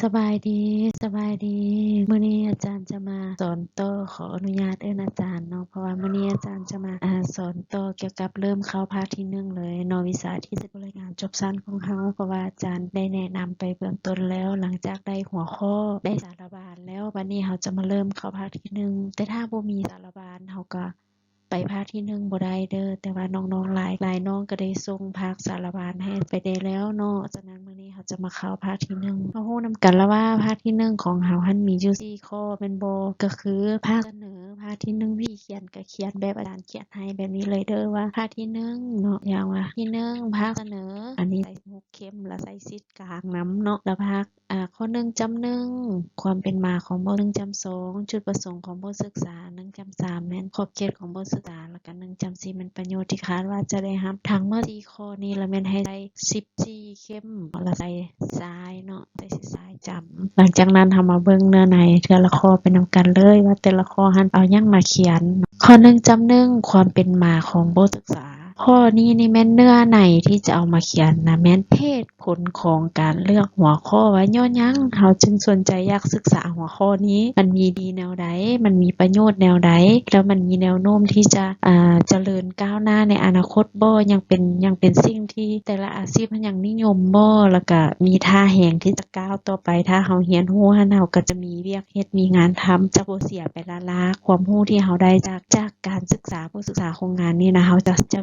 ສະບາຍດີ ສະບາຍດີ. ມື້ນີ້ອາຈານຈະມາສອນຕໍ່, ຂໍອະນຸຍາດເອີ້ນອາຈານເນາະ, ເພາະວ່າມື້ນີ້ອາຈານຈະມາ ອາ ສອນຕໍ່ກ່ຽວກັບເລີ່ມເຂົ້າພາກທີໜຶ່ງເລີຍເນາະ, ວິຊາທີ່ຈະລາຍງານຈົບຊັ້ນຂອງເຮົາ, ເພາະວ່າອາຈານໄດ້ແນະນຳໄປເບື້ອງຕົ້ນແລ້ວ. ຫຼັງຈາກໄດ້ຫົວຂໍ້, ໄດ້ສາລະບານແລ້ວ, ບັດນີ້ເຮົາຈະມາເລີ່ມເຂົ້າພາກທີໜຶ່ງ. ແຕ່ຖ້າບໍ່ມີສາລະບານ, ເຮົາກໍ ໄປພາກທີໜຶ່ງບໍ່ໄດ້ເດີ້, ແຕ່ວ່ານ້ອງໆ ຫຼາຍ ຫຼາຍນ້ອງກໍໄດ້ສົ່ງພາກສາລະບານໃຫ້ໄປໄດ້ແລ້ວເນາະ. ສະນັ້ນ ມື້ນີ້ເຮົາຈະມາເຂົ້າພາກທີໜຶ່ງ. ເຮົາຮູ້ນຳກັນລະວ່າພາກທີໜຶ່ງຂອງເຮົາຫັ້ນມີຢູ່ສີ່ຂໍ້ແມ່ນບໍ່? ກໍຄືພາກສະເໜີ, ພາກທີໜຶ່ງ ວິທີຂຽນກໍຂຽນແບບອາຈານຂຽນໃຫ້ແບບນີ້ເລີຍເດີ້ ວ່າພາກທີໜຶ່ງເນາະ, ຢ່າງວ່າທີໜຶ່ງ ພາກສະເໜີ, ອັນນີ້ໃສ່ຫົກເຂັມ ແລະ ໃສ່ຊິດກາງນຳເນາະ, ແລະ ພາກ ອາ ຂໍ້ໜຶ່ງຈ້ຳໜຶ່ງ ຄວາມເປັນມາຂອງບົດ, ໜຶ່ງຈ້ຳສອງ ຈຸດປະສົງຂອງບົດສຶກສາ, ໜຶ່ງຈ້ຳສາມ ແມ່ນຂອບເຂດຂອງບົດສຶກສາ, ແລ້ວກະໜຶ່ງຈ້ຳສີ່ ແມ່ນປະໂຫຍດທີ່ຄາດວ່າຈະໄດ້ຮັບ. ທັງໝົດສີ່ຂໍ້ນີ້ລະແມ່ນໃຫ້ໃສ່ສິບສີ່ເຂັມ ລະໃສ່ຊາຍເນາະ, ໃສ່ຊາຍຈ້ຳ. ຫຼັງຈາກນັ້ນເຮົາມາເບິ່ງເນື້ອໃນເທື່ອລະຂໍ້ໄປນຳກັນເລີຍ ວ່າແຕ່ລະຂໍ້ຫັ້ນເອົາຫຍັງມາຂຽນ. ຂໍ້ໜຶ່ງຈ້ຳໜຶ່ງ ຄວາມເປັນມາຂອງບົດສຶກສາ. ຂໍ້ນີ້ນີ້ແມ່ນເນື້ອໃນທີ່ຈະເອົາມາຂຽນນະ ແມ່ນເຫດຜົນຂອງການເລືອກຫົວຂໍ້ ວ່າຍ້ອນຫຍັງເຮົາຈຶ່ງສົນໃຈຢາກສຶກສາຫົວຂໍ້ນີ້, ມັນມີດີແນວໃດ, ມັນມີປະໂຫຍດແນວໃດ ແລ້ວມັນມີແນວໂນ້ມທີ່ຈະ ອາ ຈະເລີນກ້າວໜ້າໃນອະນາຄົດບໍ່, ຍັງເປັນ ຍັງເປັນສິ່ງທີ່ແຕ່ລະອາຊີບຍັງນິຍົມບໍ່, ແລ້ວກະມີທ່າແຮງທີ່ຈະກ້າວຕໍ່ໄປ. ຖ້າເຮົາຮຽນຮູ້ຫັ້ນ ເຮົາກໍຈະມີວຽກເຮັດ ມີງານທຳ, ຈະບໍ່ເສຍໄປລ້າໆ. ຄວາມຮູ້ທີ່ເຮົາໄດ້ຈາກ ຈາກການສຶກສາ, ຜູ້ສຶກສາໂຄງງານນີ້ນະ, ເຮົາຈະ ຈະ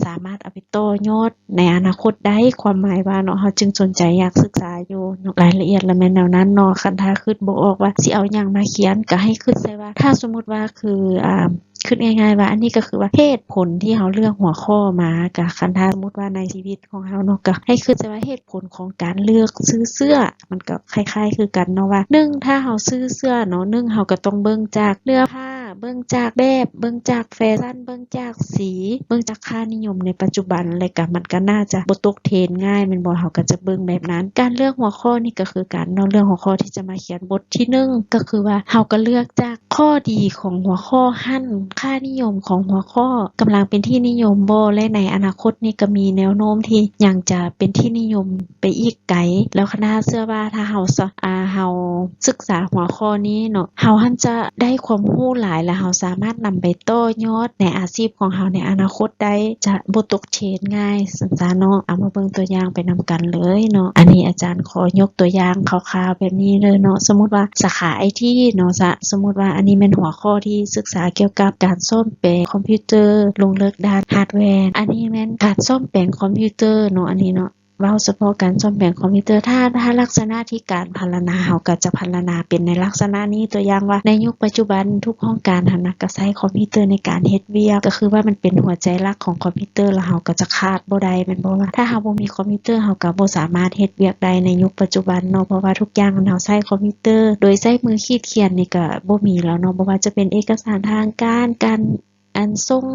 ສາມາດເອົາໄປຕໍ່ຍອດໃນອະນາຄົດໄດ້, ຄວາມໝາຍວ່າເນາະ, ເຮົາຈຶ່ງສົນໃຈຢາກສຶກສາຢູ່ເນາະ. ລາຍລະອຽດລະແມ່ນແນວນັ້ນເນາະ. ຄັນຖ້າຄິດບໍ່ອອກວ່າຊິເອົາຫຍັງມາຂຽນ, ກໍໃຫ້ຄິດໃສ່ວ່າ ຖ້າສົມມຸດວ່າຄື ອາ ຄິດງ່າຍໆວ່າ ອັນນີ້ກໍຄືວ່າເຫດຜົນທີ່ເຮົາເລືອກຫົວຂໍ້ມາ, ກໍຄັນຖ້າສົມມຸດວ່າໃນຊີວິດຂອງເຮົາເນາະ, ກໍໃຫ້ຄິດໃສ່ວ່າເຫດຜົນຂອງການເລືອກຊື້ເສື້ອ ມັນກໍຄ້າຍໆຄືກັນເນາະ ວ່າ ໜຶ່ງ ຖ້າເຮົາຊື້ເສື້ອເນາະ, ໜຶ່ງ ເຮົາກໍຕ້ອງເບິ່ງຈາກເນື້ອຜ້າ, ເບິ່ງຈາກແບບ, ເບິ່ງຈາກແຟຊັນ, ເບິ່ງຈາກສີ, ເບິ່ງຈາກຄ່ານິຍົມໃນປັດຈຸບັນ, ແລະກະມັນກໍໜ້າຈະບໍ່ຕົກເທຣນງ່າຍແມ່ນບໍ່? ເຮົາກໍຈະເບິ່ງແບບນັ້ນ. ການເລືອກຫົວຂໍ້ນີ້ກໍຄືກັນເນາະ, ເລືອກຫົວຂໍ້ທີ່ຈະມາຂຽນບົດທີໜຶ່ງ ກໍຄືວ່າເຮົາກໍເລືອກຈາກຂໍ້ດີຂອງຫົວຂໍ້ຫັ້ນ, ຄ່ານິຍົມຂອງຫົວຂໍ້ກຳລັງເປັນທີ່ນິຍົມບໍ່ ແລະໃນອະນາຄົດນີ້ກໍມີແນວໂນ້ມທີ່ຍັງຈະເປັນທີ່ນິຍົມ ໄປອີກໄກ. ແລ້ວຄະນະເຊື່ອວ່າຖ້າເຮົາສະ ອາ ເຮົາສຶກສາຫົວຂໍ້ນີ້ເນາະ, ເຮົາຫັ້ນຈະໄດ້ຄວາມຮູ້ຫຼາຍ ແລະເຮົາສາມາດນຳໄປຕໍ່ຍອດໃນອາຊີບຂອງເຮົາໃນອະນາຄົດໄດ້, ຈະບໍ່ຕົກເທຣນງ່າຍ ຊັ້ນຊະເນາະ. ເອົາມາເບິ່ງຕົວຢ່າງໄປນຳກັນເລີຍເນາະ. ອັນນີ້ອາຈານຂໍຍົກຕົວຢ່າງຄ່າວໆແບບນີ້ເລີຍເນາະ. ສົມມຸດວ່າສາຂາໄອທີເນາະ, ສະ ສົມມຸດວ່າອັນນີ້ແມ່ນຫົວຂໍ້ທີ່ສຶກສາກ່ຽວກັບການສ້ອມແປງຄອມພິວເຕີ ລົງເລິກດ້ານຮາດແວ. ອັນນີ້ແມ່ນການສ້ອມແປງຄອມພິວເຕີເນາະ, ອັນນີ້ເນາະ. ເວົ້າສະເພາະການສ້ອມແປງຄອມພິວເຕີ, ຖ້າ ຖ້າລັກສະນະທີ່ການພັນລະນາ ເຮົາກໍຈະພັນລະນາເປັນໃນລັກສະນະນີ້. ຕົວຢ່າງວ່າ ໃນຍຸກປັດຈຸບັນທຸກຫ້ອງການຫັ້ນນະ ກໍໃຊ້ຄອມພິວເຕີໃນການເຮັດວຽກ, ກໍຄືວ່າມັນເປັນຫົວໃຈຫຼັກຂອງຄອມພິວເຕີ ແລ້ວເຮົາກໍຈະຂາດບໍ່ໄດ້ແມ່ນບໍ່? ວ່າຖ້າເຮົາບໍ່ມີຄອມພິວເຕີ ເຮົາກໍບໍ່ສາມາດເຮັດວຽກໄດ້ໃນຍຸກປັດຈຸບັນເນາະ, ເພາະວ່າທຸກຢ່າງມັນເຮົາໃຊ້ຄອມພິວເຕີ. ໂດຍໃຊ້ມືຂີດຂຽນນີ້ກໍບໍ່ມີແລ້ວເນາະ, ບໍ່ວ່າຈະເປັນເອກະສານທາງການ, ການ ອັນສົ່ງ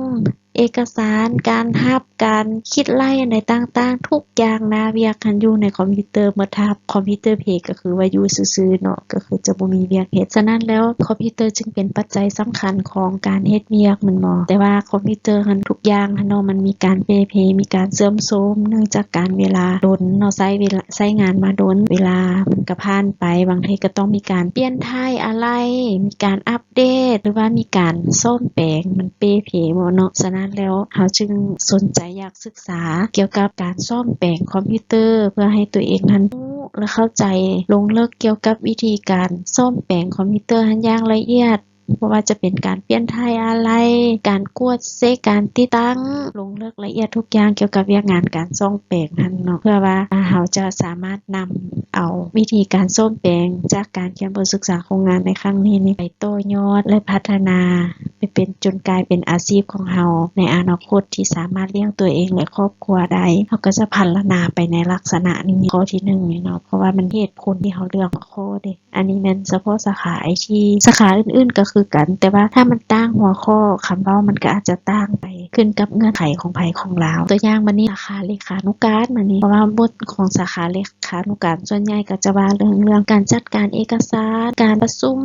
ເອກະສານ, ການຮັບ, ການຄິດໄລ່ອັນໃດຕ່າງໆ, ທຸກຢ່າງໜ້າວຽກຫັ້ນຢູ່ໃນຄອມພິວເຕີໝົດ. ຖ້າຄອມພິວເຕີເພ ກໍຄືວ່າຢູ່ຊື່ໆເນາະ, ກໍຄືຈະບໍ່ມີວຽກເຮັດ. ສະນັ້ນແລ້ວ ຄອມພິວເຕີຈຶ່ງເປັນປັດໄຈສຳຄັນຂອງການເຮັດວຽກແມ່ນບໍ່? ແຕ່ວ່າຄອມພິວເຕີຫັ້ນ ທຸກຢ່າງຫັ້ນເນາະ, ມັນມີການເປ່ເພ, ມີການເສື່ອມໂຊມ ເນື່ອງຈາກການເວລາດົນເນາະ, ໃຊ້ເວລາ ໃຊ້ງານມາດົນ, ເວລາມັນກໍຜ່ານໄປ, ບາງທີກໍຕ້ອງມີການປ່ຽນຖ່າຍອາໄຫຼ່, ມີການອັບ ເດດ ຫຼືວ່າມີການສ້ອມແປງ ມັນເປ່ເພບໍ່ເນາະ. ສະນັ້ນແລ້ວ ເຮົາຈຶ່ງສົນໃຈຢາກສຶກສາກ່ຽວກັບການສ້ອມແປງຄອມພິວເຕີ ເພື່ອໃຫ້ຕົວເອງຫັ້ນຮູ້ ແລະ ເຂົ້າໃຈລົງເລິກກ່ຽວກັບວິທີການສ້ອມແປງຄອມພິວເຕີຫັ້ນຢ່າງລະອຽດ, ບໍ່ວ່າຈະເປັນການປ່ຽນຖ່າຍອາໄຫຼ່, ການກວດເຊັກ, ການຕິດຕັ້ງ, ລົງເລິກລະອຽດທຸກຢ່າງກ່ຽວກັບວຽກງານການສ້ອມ ແປງຫັ້ນເນາະ, ເພື່ອວ່າເຮົາຈະສາມາດນຳເອົາວິທີການສ້ອມແປງຈາກການຂຽນບົດສຶກສາໂຄງງານໃນຄັ້ງນີ້ນີ້ ໄປຕໍ່ຍອດ ແລະ ພັດທະນາໄປເປັນ ຈົນກາຍເປັນອາຊີບຂອງເຮົາໃນອະນາຄົດ ທີ່ສາມາດລ້ຽງຕົວເອງ ແລະ ຄອບຄົວໄດ້. ເຮົາກໍຈະພັນລະນາໄປໃນລັກສະນະນີ້ ຂໍ້ທີໜຶ່ງນີ້ເນາະ, ເພາະວ່າມັນເຫດຜົນທີ່ເຮົາເລືອກຫົວຂໍ້ເດ້. ອັນນີ້ແມ່ນສະເພາະສາຂາໄອທີ, ສາຂາອື່ນໆກໍຄືກັນ, ແຕ່ວ່າຖ້າມັນຕ່າງຫົວຂໍ້, ຄຳເວົ້າມັນກໍອາດຈະຕ່າງໄປ ຂຶ້ນກັບເງື່ອນໄຂຂອງໃຜຂອງລາວ. ຕົວຢ່າງບັດນີ້ ສາຂາເລຂານຸການ ບັດນີ້ ເພາະວ່າບົດຂອງສາຂາເລຂານຸການສ່ວນໃຫຍ່ກໍຈະວ່າເລື່ອງ ເລື່ອງການຈັດການເອກະສານ, ການປະຊຸມ,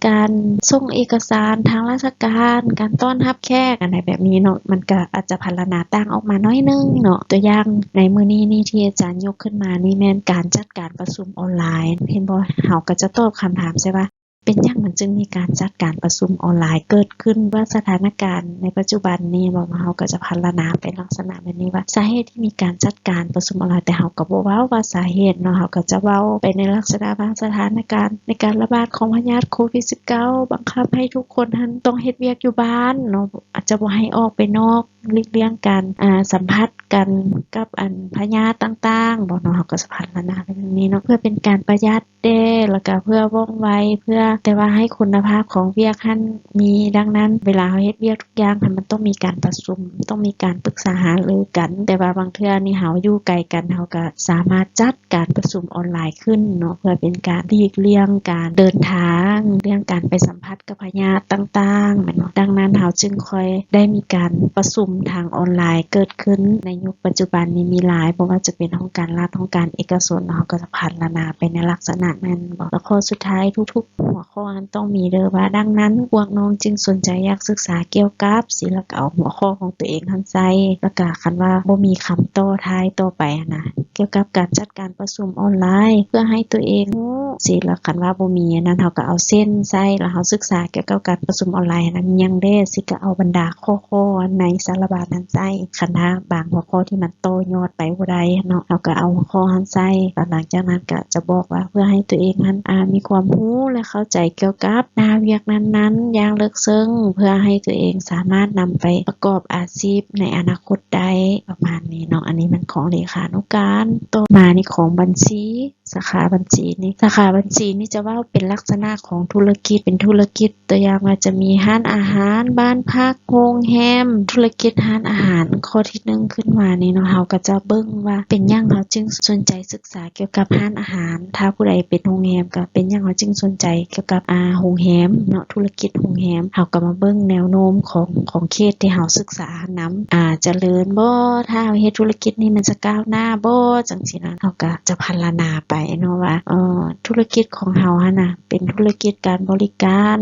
ການສົ່ງເອກະສານທາງລາຊະການ, ການຕ້ອນຮັບແຂກ ອັນໃດແບບນີ້ເນາະ, ມັນກໍອາດຈະພັນລະນາຕ່າງອອກມາໜ້ອຍໜຶ່ງເນາະ. ຕົວຢ່າງໃນມື້ນີ້ນີ້ທີ່ອາຈານຍົກຂຶ້ນມານີ້ແມ່ນການຈັດການປະຊຸມອອນລາຍ. ເຫັນບໍ່? ເຮົາກໍຈະຕອບຄຳຖາມໃສ່ວ່າ ເປັນຫຍັງມັນຈຶ່ງມີການຈັດການປະຊຸມອອນລາຍເກີດຂຶ້ນ? ວ່າສະຖານະການໃນປັດຈຸບັນນີ້ ເຮົາກໍຈະພັນລະນາໄປລັກສະນະແບບນີ້ວ່າ ສາເຫດທີ່ມີການຈັດການປະຊຸມອອນລາຍ, ແຕ່ເຮົາກໍບໍ່ເວົ້າວ່າສາເຫດເນາະ, ເຮົາກໍຈະເວົ້າໄປໃນລັກສະນະວ່າສະຖານະການໃນການລະບາດຂອງພະຍາດໂຄວິດສິບເກົ້າ ບັງຄັບໃຫ້ທຸກຄົນຫັ້ນຕ້ອງເຮັດວຽກຢູ່ບ້ານເນາະ, ອາດຈະບໍ່ໃຫ້ອອກໄປນອກ ຫຼີກລ່ຽງການ ອາ ສຳຜັດກັນກັບ ອັນ ພະຍາດຕ່າງໆ ບໍ່ເນາະ, ເຮົາກໍສະພັນລະນາໄປເລື່ອງນີ້ເນາະ ເພື່ອເປັນການປະຢັດແດ່ ແລ້ວກໍເພື່ອວ່ອງໄວ ເພື່ອ ແຕ່ວ່າໃຫ້ຄຸນນະພາບຂອງວຽກຫັ້ນມີ. ດັ່ງນັ້ນ ເວລາເຮົາເຮັດວຽກທຸກຢ່າງຫັ້ນ ມັນຕ້ອງມີການປະຊຸມ, ຕ້ອງມີການປຶກສາຫາລືກັນ, ແຕ່ວ່າບາງເທື່ອນີ້ເຮົາຢູ່ໄກກັນ ເຮົາກໍສາມາດຈັດ ການປະຊຸມອອນລາຍຂຶ້ນເນາະ ເພື່ອເປັນການຫຼີກລ່ຽງການເດີນທາງ, ເລື່ອງການໄປສຳຜັດກັບພະຍາດຕ່າງໆ ແມ່ນບໍ່? ດັ່ງນັ້ນເຮົາຈຶ່ງຄ່ອຍໄດ້ມີການປະຊຸມທາງອອນລາຍເກີດຂຶ້ນໃນຍຸກປັດຈຸບັນນີ້ມີຫຼາຍ, ບໍ່ວ່າຈະເປັນຫ້ອງການລັດ, ຫ້ອງການເອກະຊົນ, ເຮົາກໍຈະພັນລະນາໄປໃນລັກສະນະນັ້ນບໍ່? ແລ້ວຂໍ້ສຸດທ້າຍ ທຸກໆຫົວ ຂໍ້ຫັ້ນຕ້ອງມີເດີວ່າ ດັ່ງນັ້ນ ພວກນ້ອງຈຶ່ງສົນໃຈຢາກສຶກສາກ່ຽວກັບ ຊີ້ ແລ້ວກໍເອົາຫົວຂໍ້ຂອງຕົວເອງຫັ້ນໃສ່ ແລ້ວກໍຄັນວ່າບໍ່ມີຄຳຕໍ່ທ້າຍຕໍ່ໄປຫັ້ນນະ ກ່ຽວກັບການຈັດການປະຊຸມອອນລາຍ ເພື່ອໃຫ້ຕົວເອງຮູ້ ຊີ້ ແລ້ວຄັນວ່າບໍ່ມີອັນນັ້ນ ເຮົາກໍເອົາເຊັ່ນໃສ່ ແລ້ວເຮົາສຶກສາກ່ຽວກັບການປະຊຸມອອນລາຍຫັ້ນນະ ມີຫຍັງແດ່ ຊີ້ ກໍເອົາບັນດາຂໍ້ ຂໍ້ໃນສາລະບານຫັ້ນໃສ່. ຄັນຖ້າບາງຫົວຂໍ້ທີ່ມັນຕໍ່ຍອດໄປບໍ່ໄດ້ເນາະ ເຮົາກໍເອົາຫົວຂໍ້ຫັ້ນໃສ່ ແລ້ວຫຼັງຈາກນັ້ນກໍຈະບອກວ່າ ເພື່ອໃຫ້ຕົວເອງຫັ້ນ ອາ ມີຄວາມຮູ້ ແລະ ເຂົ້າໃຈກ່ຽວກັບໜ້າວຽກນັ້ນໆຢ່າງເລິກເຊິ່ງ ເພື່ອໃຫ້ຕົວເອງສາມາດນຳໄປປະກອບອາຊີບໃນອະນາຄົດໄດ້ ປະມານນີ້ເນາະ. ອັນນີ້ແມ່ນຂອງເລຂານຸການ. ຕໍ່ມານີ້ຂອງບັນຊີ ສາຂາບັນຊີນີ້ ສາຂາບັນຊີນີ້ຈະເວົ້າເປັນລັກສະນະຂອງທຸລະກິດ ເປັນທຸລະກິດ ຕົວຢ່າງວ່າຈະມີຮ້ານອາຫານ, ບ້ານພັກ, ໂຮງແຮມ, ທຸລະກິດຮ້ານອາຫານ. ຂໍ້ທີໜຶ່ງຂຶ້ນມານີ້ເນາະ ເຮົາກໍຈະເບິ່ງວ່າເປັນຫຍັງເຮົາຈຶ່ງສົນໃຈສຶກສາກ່ຽວກັບຮ້ານອາຫານ, ຖ້າຜູ້ໃດເປັນໂຮງແຮມກໍເປັນຫຍັງເຮົາຈຶ່ງສົນໃຈກ່ຽວກັບ ອາ ໂຮງແຮມເນາະ, ທຸລະກິດໂຮງແຮມ. ເຮົາກໍມາເບິ່ງແນວໂນ້ມຂອງ ຂອງເຂດທີ່ເຮົາສຶກສານຳ ອາ ຈະເລີນບໍ່, ຖ້າເຮົາເຮັດທຸລະກິດນີ້ມັນຈະກ້າວໜ້າບໍ່ ຈັ່ງຊີ້ນະ. ເຮົາກໍຈະພັນລະນາໄປເນາະວ່າ ເອີ ທຸລະກິດຂອງເຮົາຫັ້ນນະ ເປັນທຸລະກິດການບໍລິການ.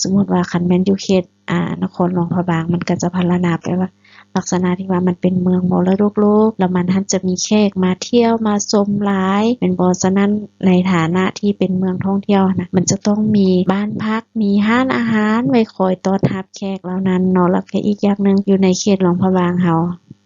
ສົມມຸດວ່າຄັນແມ່ນຢູ່ເຂດ ອາ ນະຄອນຫຼວງພະບາງ ມັນກໍຈະພັນລະນາໄປວ່າ ລັກສະນະທີ່ວ່າມັນເປັນເມືອງມໍລະດົກໂລກ ແລ້ວມັນຫັ້ນຈະມີແຂກມາທ່ຽວມາຊົມຫຼາຍ ແມ່ນບໍ່? ສະນັ້ນ ໃນຖານະທີ່ເປັນເມືອງທ່ອງທ່ຽວຫັ້ນນະ ມັນຈະຕ້ອງມີບ້ານພັກ ມີຮ້ານອາຫານໄວ້ຄອຍຕ້ອນຮັບແຂກເຫຼົ່ານັ້ນເນາະ. ແລ້ວກໍອີກຢ່າງໜຶ່ງ ຢູ່ໃນເຂດຫຼວງພະບາງເຮົາ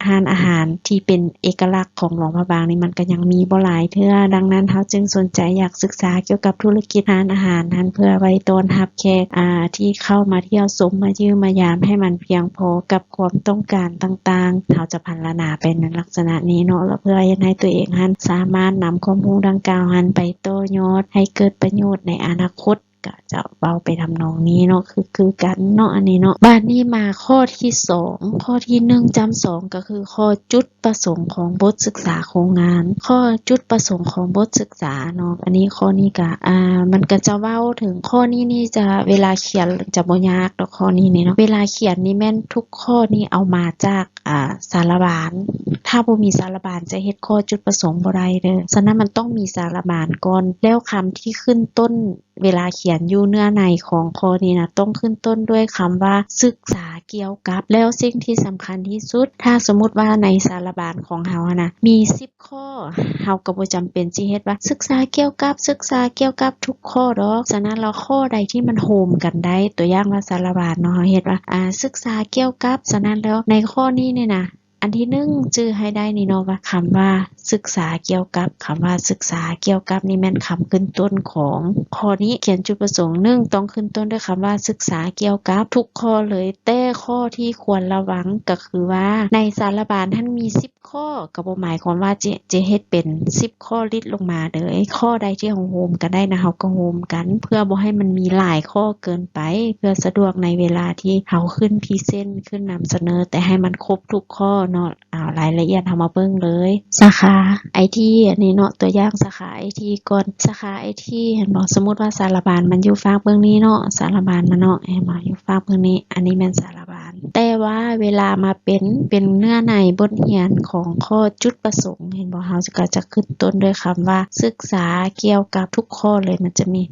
ຮ້ານອາຫານທີ່ເປັນເອກະລັກຂອງຫຼວງພະບາງນີ້ ມັນກໍຍັງມີບໍ່ຫຼາຍເທື່ອ. ດັ່ງນັ້ນ ເຮົາຈຶ່ງສົນໃຈຢາກສຶກສາກ່ຽວກັບທຸລະກິດຮ້ານອາຫານຫັ້ນ ເພື່ອໄວ້ຕ້ອນຮັບແຂກ ອາ ທີ່ເຂົ້າມາທ່ຽວຊົມ ມາຢ້ຽມມາຢາມ ໃຫ້ມັນພຽງພໍກັບຄວາມຕ້ອງການຕ່າງໆ. ເຮົາຈະພັນລະນາໄປໃນລັກສະນະນີ້ເນາະ ແລ້ວເພື່ອເຮັດໃຫ້ຕົວເອງຫັ້ນ ສາມາດນຳຄວາມຮູ້ດັ່ງກ່າວຫັ້ນໄປຕໍ່ຍອດໃຫ້ເກີດປະໂຫຍດໃນອະນາຄົດ. ກະຈະເວົ້າໄປທຳນອງນີ້ເນາະ ຄື ຄືກັນເນາະ ອັນນີ້ເນາະ. ບາດນີ້ມາຂໍ້ທີສອງ ຂໍ້ທີໜຶ່ງຈ້ຳສອງ ກໍຄືຂໍ້ຈຸດປະສົງຂອງບົດສຶກສາໂຄງງານ. ຂໍ້ຈຸດປະສົງຂອງບົດສຶກສາເນາະ ອັນນີ້ຂໍ້ນີ້ກະ ອາ ມັນກະຈະເວົ້າເຖິງ ຂໍ້ນີ້ນີ້ຈະ ເວລາຂຽນຈະບໍ່ຍາກດອກ ຂໍ້ນີ້ນີ້ເນາະ. ເວລາຂຽນນີ້ແມ່ນທຸກຂໍ້ນີ້ເອົາມາຈາກ ອາ ສາລະບານ. ຖ້າບໍ່ມີສາລະບານຈະເຮັດຂໍ້ຈຸດປະສົງບໍ່ໄດ້ເດີ. ສະນັ້ນມັນຕ້ອງມີສາລະບານກ່ອນ ແລ້ວຄຳທີ່ຂຶ້ນຕົ້ນ ເວລາຂຽນຢູ່ເນື້ອໃນຂອງຂໍ້ນີ້ນະ ຕ້ອງຂຶ້ນຕົ້ນດ້ວຍຄຳວ່າສຶກສາກ່ຽວກັບ. ແລ້ວສິ່ງທີ່ສຳຄັນທີ່ສຸດ ຖ້າສົມມຸດວ່າໃນສາລະບານຂອງເຮົາຫັ້ນນະ ມີສິບຂໍ້ ເຮົາກໍບໍ່ຈຳເປັນຊິເຮັດວ່າສຶກສາກ່ຽວກັບ ສຶກສາກ່ຽວກັບທຸກຂໍ້ດອກ. ສະນັ້ນແລ້ວຂໍ້ໃດທີ່ມັນໂຮມກັນໄດ້ ຕົວຢ່າງວ່າສາລະບານເນາະ ເຮົາເຮັດວ່າ ອາ ສຶກສາກ່ຽວກັບ. ສະນັ້ນແລ້ວໃນຂໍ້ນີ້ນີ້ນະ ອັນທີໜຶ່ງ ຈື່ໃຫ້ໄດ້ນີ້ເນາະວ່າ ຄຳວ່າສຶກສາກ່ຽວກັບ, ຄຳວ່າສຶກສາກ່ຽວກັບນີ້ແມ່ນຄຳຂຶ້ນຕົ້ນຂອງຂໍ້ນີ້. ຂຽນຈຸດປະສົງ ໜຶ່ງ ຕ້ອງຂຶ້ນຕົ້ນດ້ວຍຄຳວ່າສຶກສາກ່ຽວກັບທຸກຂໍ້ເລີຍ, ແຕ່ຂໍ້ທີ່ຄວນລະວັງກໍຄືວ່າ ໃນສາລະບານຫັ້ນມີສິບຂໍ້ ກໍບໍ່ໝາຍຄວາມວ່າຈະ ຈະເຮັດເປັນສິບຂໍ້ລິດລົງມາເລີຍ. ຂໍ້ໃດທີ່ເຮົາໂຮມກັນໄດ້ນະ ເຮົາກໍໂຮມກັນ ເພື່ອບໍ່ໃຫ້ມັນມີຫຼາຍຂໍ້ເກີນໄປ, ເພື່ອສະດວກໃນເວລາທີ່ເຮົາຂຶ້ນພຣີເຊັນ ຂຶ້ນນຳສະເໜີ, ແຕ່ໃຫ້ມັນຄົບທຸກຂໍ້ເນາະ. ເອົາ ລາຍລະອຽດເຮົາມາເບິ່ງເລີຍ. ສາຂາໄອທີ ອັນນີ້ເນາະ ຕົວຢ່າງສາຂາໄອທີກ່ອນ. ສາຂາໄອທີ ເຫັນບໍ່? ສົມມຸດວ່າສາລະບານມັນຢູ່ຟາກເບື້ອງນີ້ເນາະ, ສາລະບານມັນເນາະ ເຫັນບໍ່? ຢູ່ຟາກເບື້ອງນີ້ ອັນນີ້ແມ່ນສາລະບານ. ແຕ່ວ່າເວລາມາເປັນ ເປັນເນື້ອໃນບົດຮຽນຂອງຂໍ້ຈຸດປະສົງ ເຫັນບໍ່? ເຮົາກໍຈະຂຶ້ນຕົ້ນດ້ວຍຄຳວ່າ ສຶກສາກ່ຽວກັບ ທຸກຂໍ້ເລີຍ ມັນຈະມີ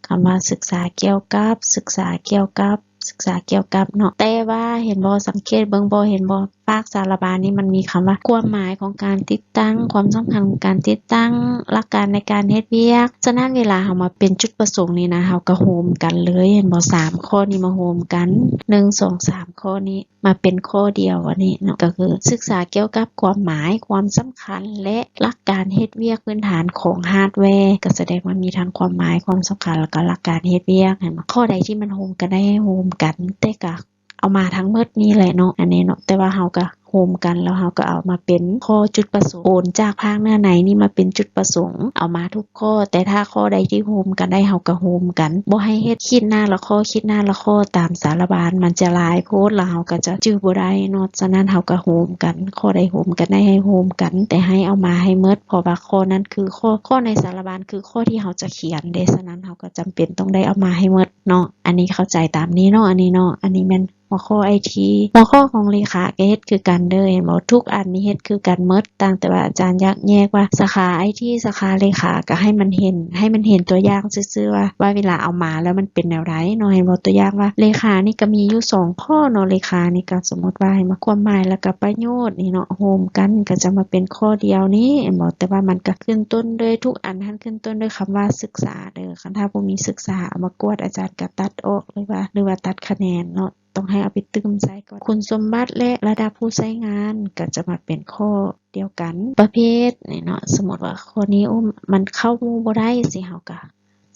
ຄຳວ່າ ສຶກສາກ່ຽວກັບ ສຶກສາກ່ຽວກັບ ສຶກສາກ່ຽວກັບເນາະ. ແຕ່ວ່າເຫັນບໍ່? ສັງເກດເບິ່ງບໍ່? ເຫັນບໍ່? ພາກສາລະບານນີ້ມັນມີຄຳວ່າ ຄວາມໝາຍຂອງການຕິດຕັ້ງ, ຄວາມສຳຄັນຂອງການຕິດຕັ້ງ, ຫຼັກການໃນການເຮັດວຽກ. ສະນັ້ນເວລາເຮົາມາເປັນຈຸດປະສົງນີ້ນະ ເຮົາກໍໂຮມກັນເລີຍ ເຫັນບໍ່? ສາມຂໍ້ນີ້ມາໂຮມກັນ ໜຶ່ງ ສອງ ສາມ ຂໍ້ນີ້ມາເປັນຂໍ້ດຽວ ອັນນີ້ເນາະ ກໍຄືສຶກສາກ່ຽວກັບຄວາມໝາຍ, ຄວາມສຳຄັນ ແລະ ຫຼັກການເຮັດວຽກພື້ນຖານຂອງຮາດແວ. ກໍສະແດງວ່າມີທັງຄວາມໝາຍ, ຄວາມສຳຄັນ ແລ້ວກໍຫຼັກການເຮັດວຽກ ເຫັນບໍ່? ຂໍ້ໃດທີ່ມັນໂຮມກັນໄດ້ໃຫ້ໂຮມກັນ ແຕ່ກໍ ເອົາມາທັງໝົດນີ້ແຫຼະເນາະ ອັນນີ້ເນາະ ແຕ່ວ່າເຮົາກໍໂຮມກັນ ແລ້ວເຮົາກໍເອົາມາເປັນຂໍ້ຈຸດປະສົງ ໂອນຈາກພາກເນື້ອໃນນີ້ມາເປັນຈຸດປະສົງ ເອົາມາທຸກຂໍ້. ແຕ່ຖ້າຂໍ້ໃດທີ່ໂຮມກັນໄດ້ ເຮົາກໍໂຮມກັນ ບໍ່ໃຫ້ເຮັດຂີດໜ້າລະຂໍ້ ຂີດໜ້າລະຂໍ້ຕາມສາລະບານ ມັນຈະຫຼາຍໂພດ ແລ້ວເຮົາກໍຈະຈື່ບໍ່ໄດ້ເນາະ. ສະນັ້ນເຮົາກໍໂຮມກັນ ຂໍ້ໃດໂຮມກັນໄດ້ໃຫ້ໂຮມກັນ ແຕ່ໃຫ້ເອົາມາໃຫ້ໝົດ ເພາະວ່າຂໍ້ນັ້ນຄືຂໍ້ ຂໍ້ໃນສາລະບານຄືຂໍ້ທີ່ເຮົາຈະຂຽນເດ້. ສະນັ້ນເຮົາກໍຈຳເປັນຕ້ອງໄດ້ເອົາມາໃຫ້ໝົດ ເນາະ. ອັນນີ້ເຂົ້າໃຈຕາມນີ້ເນາະ ອັນນີ້ເນາະ ອັນນີ້ແມ່ນຫົວຂໍ້ໄອທີ. ຫົວຂໍ້ຂອງເລຂາກໍເຮັດຄືກັນເດີ ເຫັນບໍ່? ທຸກອັນນີ້ເຮັດຄືກັນໝົດ ຕ່າງແຕ່ວ່າອາຈານແຍກ ແຍກວ່າສາຂາໄອທີ ສາຂາເລຂາ ກໍໃຫ້ມັນເຫັນ ໃຫ້ມັນເຫັນຕົວຢ່າງຊື່ໆ ວ່າ ວ່າເວລາເອົາມາແລ້ວມັນເປັນແນວໃດເນາະ. ເຫັນບໍ່? ຕົວຢ່າງວ່າເລຂານີ້ກໍມີຢູ່ສອງຂໍ້ເນາະ ເລຂານີ້ກໍສົມມຸດວ່າ ໃຫ້ມາຄວາມໝາຍ ແລ້ວກໍປະໂຫຍດນີ້ເນາະ ໂຮມກັນກໍຈະມາເປັນຂໍ້ດຽວນີ້ ເຫັນບໍ່? ແຕ່ວ່າມັນກໍຂຶ້ນຕົ້ນດ້ວຍ ທຸກອັນຫັ້ນຂຶ້ນຕົ້ນດ້ວຍຄຳວ່າສຶກສາເດີ. ຄັນຖ້າບໍ່ມີສຶກສາ ເອົາມາກວດ ອາຈານກໍຕັດອອກ ຫຼືວ່າ ຫຼືວ່າຕັດຄະແນນເນາະ ຕ້ອງໃຫ້ເອົາໄປຕື່ມໃສ່ກ່ອນ. ຄຸນສົມບັດ ແລະ ລະດັບຜູ້ໃຊ້ງານ ກໍຈະມາເປັນຂໍ້ດຽວກັນ. ປະເພດນີ້ເນາະ ສົມມຸດວ່າຂໍ້ນີ້ ໂອ້ ມັນເຂົ້າໝູ່ບໍ່ໄດ້ ຊິ ເຮົາກໍ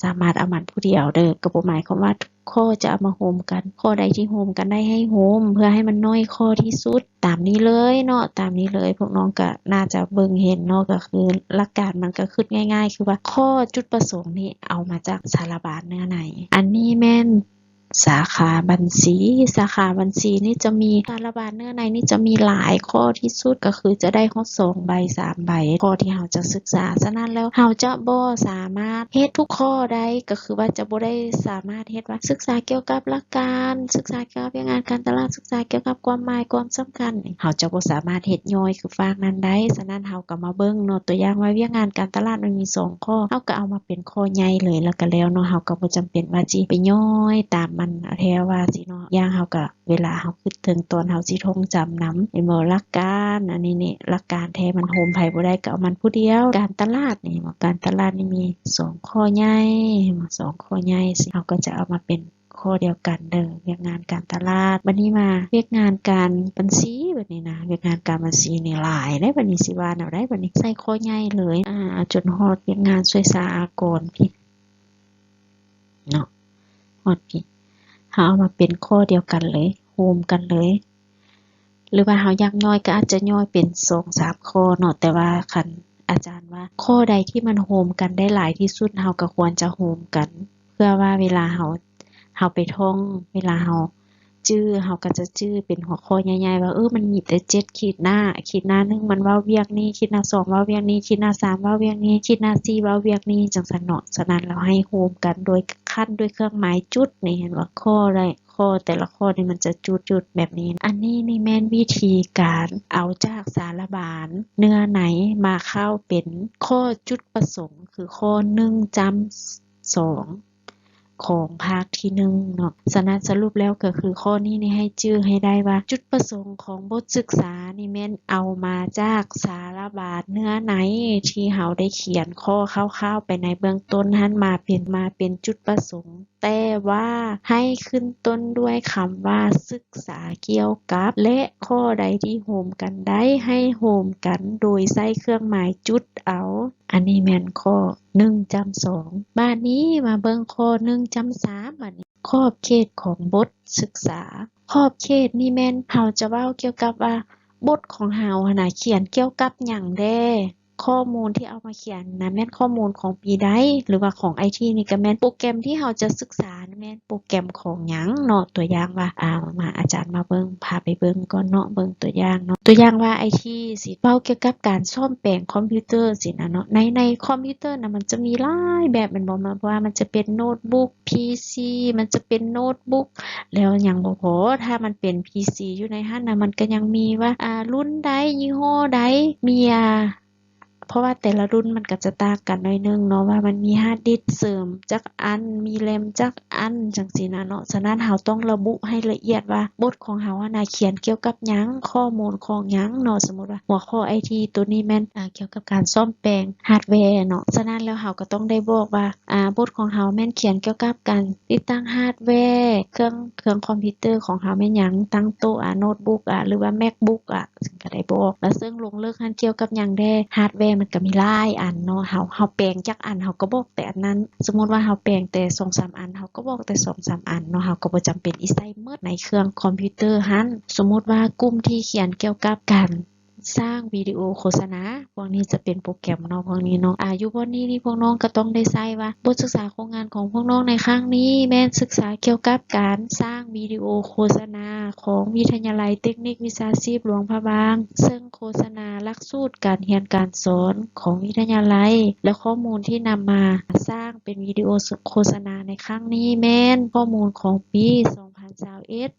ສາມາດເອົາມັນຜູ້ດຽວເດີ ກໍບໍ່ໝາຍຄວາມວ່າທຸກຂໍ້ຈະເອົາມາໂຮມກັນ. ຂໍ້ໃດທີ່ໂຮມກັນໄດ້ໃຫ້ໂຮມ ເພື່ອໃຫ້ມັນໜ້ອຍຂໍ້ທີ່ສຸດ. ຕາມນີ້ເລີຍເນາະ ຕາມນີ້ເລີຍ. ພວກນ້ອງກໍໜ້າຈະເບິ່ງເຫັນເນາະ ກໍຄືຫຼັກການມັນກໍຄິດງ່າຍໆ ຄືວ່າຂໍ້ຈຸດປະສົງນີ້ເອົາມາຈາກສາລະບານເນື້ອໃນ. ອັນນີ້ແມ່ນສາຂາບັນຊີ. ສາຂາບັນຊີນີ້ຈະມີ ສາລະບານເນື້ອໃນນີ້ຈະມີຫຼາຍຂໍ້ທີ່ສຸດ ກໍຄືຈະໄດ້ຮອດສອງໃບ ສາມໃບ ຂໍ້ທີ່ເຮົາຈະສຶກສາ. ສະນັ້ນແລ້ວເຮົາຈະບໍ່ສາມາດເຮັດທຸກຂໍ້ໄດ້ ກໍຄືວ່າຈະບໍ່ໄດ້ສາມາດເຮັດວ່າສຶກສາກ່ຽວກັບຫຼັກການ, ສຶກສາກ່ຽວກັບວຽກງານການຕະຫຼາດ, ສຶກສາກ່ຽວກັບຄວາມໝາຍ, ຄວາມສຳຄັນ, ເຮົາຈະບໍ່ສາມາດເຮັດຍ່ອຍຄືຟາກນັ້ນໄດ້. ສະນັ້ນເຮົາກໍມາເບິ່ງເນາະ ຕົວຢ່າງວ່າວຽກງານການຕະຫຼາດມັນມີສອງຂໍ້ ເຮົາກໍເອົາມາເປັນຂໍ້ໃຫຍ່ເລີຍ ແລ້ວກໍແລ້ວເນາະ. ເຮົາກໍບໍ່ຈຳເປັນວ່າຊິໄປຍ່ອຍຕາມມັນແທ້ວ່າຊິເນາະ. ຢ່າງເຮົາກໍ ເວລາເຮົາຄິດເຖິງຕອນເຮົາຊິທ່ອງຈຳນຳ ເຫັນບໍ່? ຫຼັກການ ອັນນີ້ນີ້ ຫຼັກການແທ້ມັນໂຮມໃຜບໍ່ໄດ້ ກໍເອົາມັນຜູ້ດຽວ. ການຕະຫຼາດນີ້ ເຫັນບໍ່? ການຕະຫຼາດນີ້ມີສອງຂໍ້ໃຫຍ່ ເຫັນບໍ່? ສອງຂໍ້ໃຫຍ່ ເຮົາກໍຈະເອົາມາເປັນ ຂໍ້ດຽວກັນເດີ ວຽກງານການຕະຫຼາດ. ບັດນີ້ມາວຽກງານການບັນຊີ ບັດນີ້ນະ ວຽກງານການບັນຊີນີ້ຫຼາຍເດ້. ບັດນີ້ຊິວ່າແນວໃດ? ບັດນີ້ໃສ່ຂໍ້ໃຫຍ່ເລີຍ ອາ ຈົນຮອດວຽກງານຊ່ວຍສາອາກອນພີ້ເນາະ ຮອດພີ້ ເຮົາເອົາມາເປັນຂໍ້ດຽວກັນເລີຍ ໂຮມກັນເລີຍ. ຫຼືວ່າເຮົາຢາກຍ່ອຍກໍອາດຈະຍ່ອຍເປັນສອງສາມຂໍ້ເນາະ ແຕ່ວ່າຄັນອາຈານວ່າຂໍ້ໃດທີ່ມັນໂຮມກັນໄດ້ຫຼາຍທີ່ສຸດ ເຮົາກໍຄວນຈະໂຮມກັນ ເພື່ອວ່າເວລາເຮົາ ເຮົາໄປທ່ອງ ເວລາເຮົາຈື່ ເຮົາກໍຈະຈື່ເປັນຫົວຂໍ້ໃຫຍ່ໆ ວ່າ ເອີ ມັນມີແຕ່ເຈັດຂີດໜ້າ ຂີດໜ້າໜຶ່ງມັນເວົ້າວຽກນີ້ ຂີດໜ້າສອງເວົ້າວຽກນີ້ ຂີດໜ້າສາມເວົ້າວຽກນີ້ ຂີດໜ້າສີ່ເວົ້າວຽກນີ້ ຈັ່ງຊັ້ນເນາະ. ສະນັ້ນແລ້ວໃຫ້ໂຮມກັນໂດຍຂັ້ນດ້ວຍເຄື່ອງໝາຍຈຸດນີ້ ເຫັນບໍ່? ຂໍ້ໃດ ຂໍ້ແຕ່ລະຂໍ້ນີ້ມັນຈະຈຸດໆແບບນີ້. ອັນນີ້ນີ້ແມ່ນວິທີການເອົາຈາກສາລະບານເນື້ອໃນມາເຂົ້າເປັນຂໍ້ຈຸດປະສົງ ຄືຂໍ້ໜຶ່ງຈ້ຳສອງຂອງພາກທີໜຶ່ງເນາະ. ສະນັ້ນສະຫຼຸບແລ້ວກໍຄືຂໍ້ນີ້ນີ້ໃຫ້ຈື່ໃຫ້ໄດ້ວ່າ ຈຸດປະສົງຂອງບົດສຶກສານີ້ແມ່ນເອົາມາຈາກສາລະບານເນື້ອໃນທີ່ເຮົາໄດ້ຂຽນຂໍ້ຄ່າວໆໄປໃນເບື້ອງຕົ້ນຫັ້ນ ມາເປັນ ມາເປັນຈຸດປະສົງ. ແຕ່ວ່າໃຫ້ຂຶ້ນຕົ້ນດ້ວຍຄຳວ່າສຶກສາກ່ຽວກັບ ແລະ ຂໍ້ໃດທີ່ໂຮມກັນໄດ້ໃຫ້ໂຮມກັນໂດຍໃຊ້ເຄື່ອງໝາຍຈຸດເອົາ. ອັນນີ້ແມ່ນຂໍ້ໜຶ່ງຈ້ຳສອງ. ບາດນີ້ມາເບິ່ງຂໍ້ໜຶ່ງຈ້ຳສາມ ບາດນີ້ ຂອບເຂດຂອງບົດສຶກສາ. ຂອບເຂດນີ້ແມ່ນເຮົາຈະເວົ້າກ່ຽວກັບວ່າ ບົດຂອງເຮົາຫັ້ນນະຂຽນກ່ຽວກັບຫຍັງແດ່? ຂໍ້ມູນທີ່ເອົາມາຂຽນນະ ແມ່ນຂໍ້ມູນຂອງປີໃດ ຫຼືວ່າຂອງໄອທີນີ້ກໍແມ່ນໂປຣແກຣມທີ່ເຮົາຈະສຶກສາ ແມ່ນໂປຣແກຣມຂອງຫຍັງເນາະ ຕົວຢ່າງວ່າ ອາ ມາ ອາຈານມາເບິ່ງ ພາໄປເບິ່ງກ່ອນເນາະ ເບິ່ງຕົວຢ່າງເນາະ ຕົວຢ່າງວ່າ ໄອທີ ຊິເວົ້າກ່ຽວກັບການສ້ອມແປງຄອມພິວເຕີຊີ້ນະເນາະ ໃນ ໃນຄອມພິວເຕີນະ ມັນຈະມີຫຼາຍແບບແມ່ນບໍ່ ບໍ່ວ່າມັນຈະເປັນໂນ້ດບຸກ ພີຊີ ມັນຈະເປັນໂນ້ດບຸກ ແລ້ວຍັງບໍ່ພໍ ຖ້າມັນເປັນພີຊີຢູ່ໃນຫັ້ນນະ ມັນກໍຍັງມີວ່າ ອາ ລຸ້ນໃດ ຍີ່ຫໍ້ໃດ ມີ ອາ ເພາະວ່າແຕ່ລະລຸ້ນມັນກໍຈະຕ່າງກັນໜ້ອຍໜຶ່ງເນາະ ວ່າມັນມີຮາດດິສເສີມຈັກອັນ ມີແຣມຈັກອັນ ຈັ່ງຊີ້ນະເນາະ ສະນັ້ນເຮົາຕ້ອງລະບຸໃຫ້ລະອຽດວ່າ ບົດຂອງເຮົາຫັ້ນນະຂຽນກ່ຽວກັບຫຍັງ ຂໍ້ມູນຂອງຫຍັງເນາະ ສົມມຸດວ່າຫົວຂໍ້ໄອທີໂຕນີ້ແມ່ນ ອາ ກ່ຽວກັບການສ້ອມແປງຮາດແວເນາະ ສະນັ້ນແລ້ວເຮົາກໍຕ້ອງໄດ້ບອກວ່າ ອາ ບົດຂອງເຮົາແມ່ນຂຽນກ່ຽວກັບການຕິດຕັ້ງຮາດແວ ເຄື່ອງ ເຄື່ອງຄອມພິວເຕີຂອງເຮົາແມ່ນຫຍັງ ຕັ້ງໂຕະ ອາ ໂນ້ດບຸກ ອາ ຫຼືວ່າແມັກບຸກ ອາ ເຊິ່ງກໍໄດ້ບອກ ແລ້ວເຊິ່ງລົງເລິກຫັ້ນກ່ຽວກັບຫຍັງແດ່ ຮາດແວມັນກໍມີຫຼາຍອັນເນາະ ເຮົາ ເຮົາແປງຈັກອັນ ເຮົາກໍບອກແຕ່ອັນນັ້ນ ສົມມຸດວ່າເຮົາແປງແຕ່ສອງສາມອັນ ເຮົາກໍບອກແຕ່ສອງສາມອັນເນາະ ເຮົາກໍບໍ່ຈຳເປັນອີໃສ່ໝົດໃນເຄື່ອງຄອມພິວເຕີຫັ້ນ ສົມມຸດວ່າກຸ່ມທີ່ຂຽນກ່ຽວກັບການ ສ້າງວິດີໂອໂຄສະນາ ພວກນີ້ຈະເປັນໂປຣແກຣມເນາະ ພວກນີ້ເນາະ ອາ ຢູ່ບ່ອນນີ້ນີ້ພວກນ້ອງກໍຕ້ອງໄດ້ໃສ່ວ່າ ບົດສຶກສາໂຄງງານຂອງພວກນ້ອງໃນຄັ້ງນີ້ແມ່ນສຶກສາກ່ຽວກັບການສ້າງວິດີໂອໂຄສະນາຂອງວິທະຍາໄລເຕັກນິກວິຊາຊີບຫຼວງພະບາງ ເຊິ່ງໂຄສະນາຫຼັກສູດການຮຽນການສອນຂອງວິທະຍາໄລ ແລະ ຂໍ້ມູນທີ່ນຳມາສ້າງເປັນວິດີໂອໂຄສະນາໃນຄັ້ງນີ້ແມ່ນຂໍ້ມູນຂອງປີສອງພັນຊາວເອັດ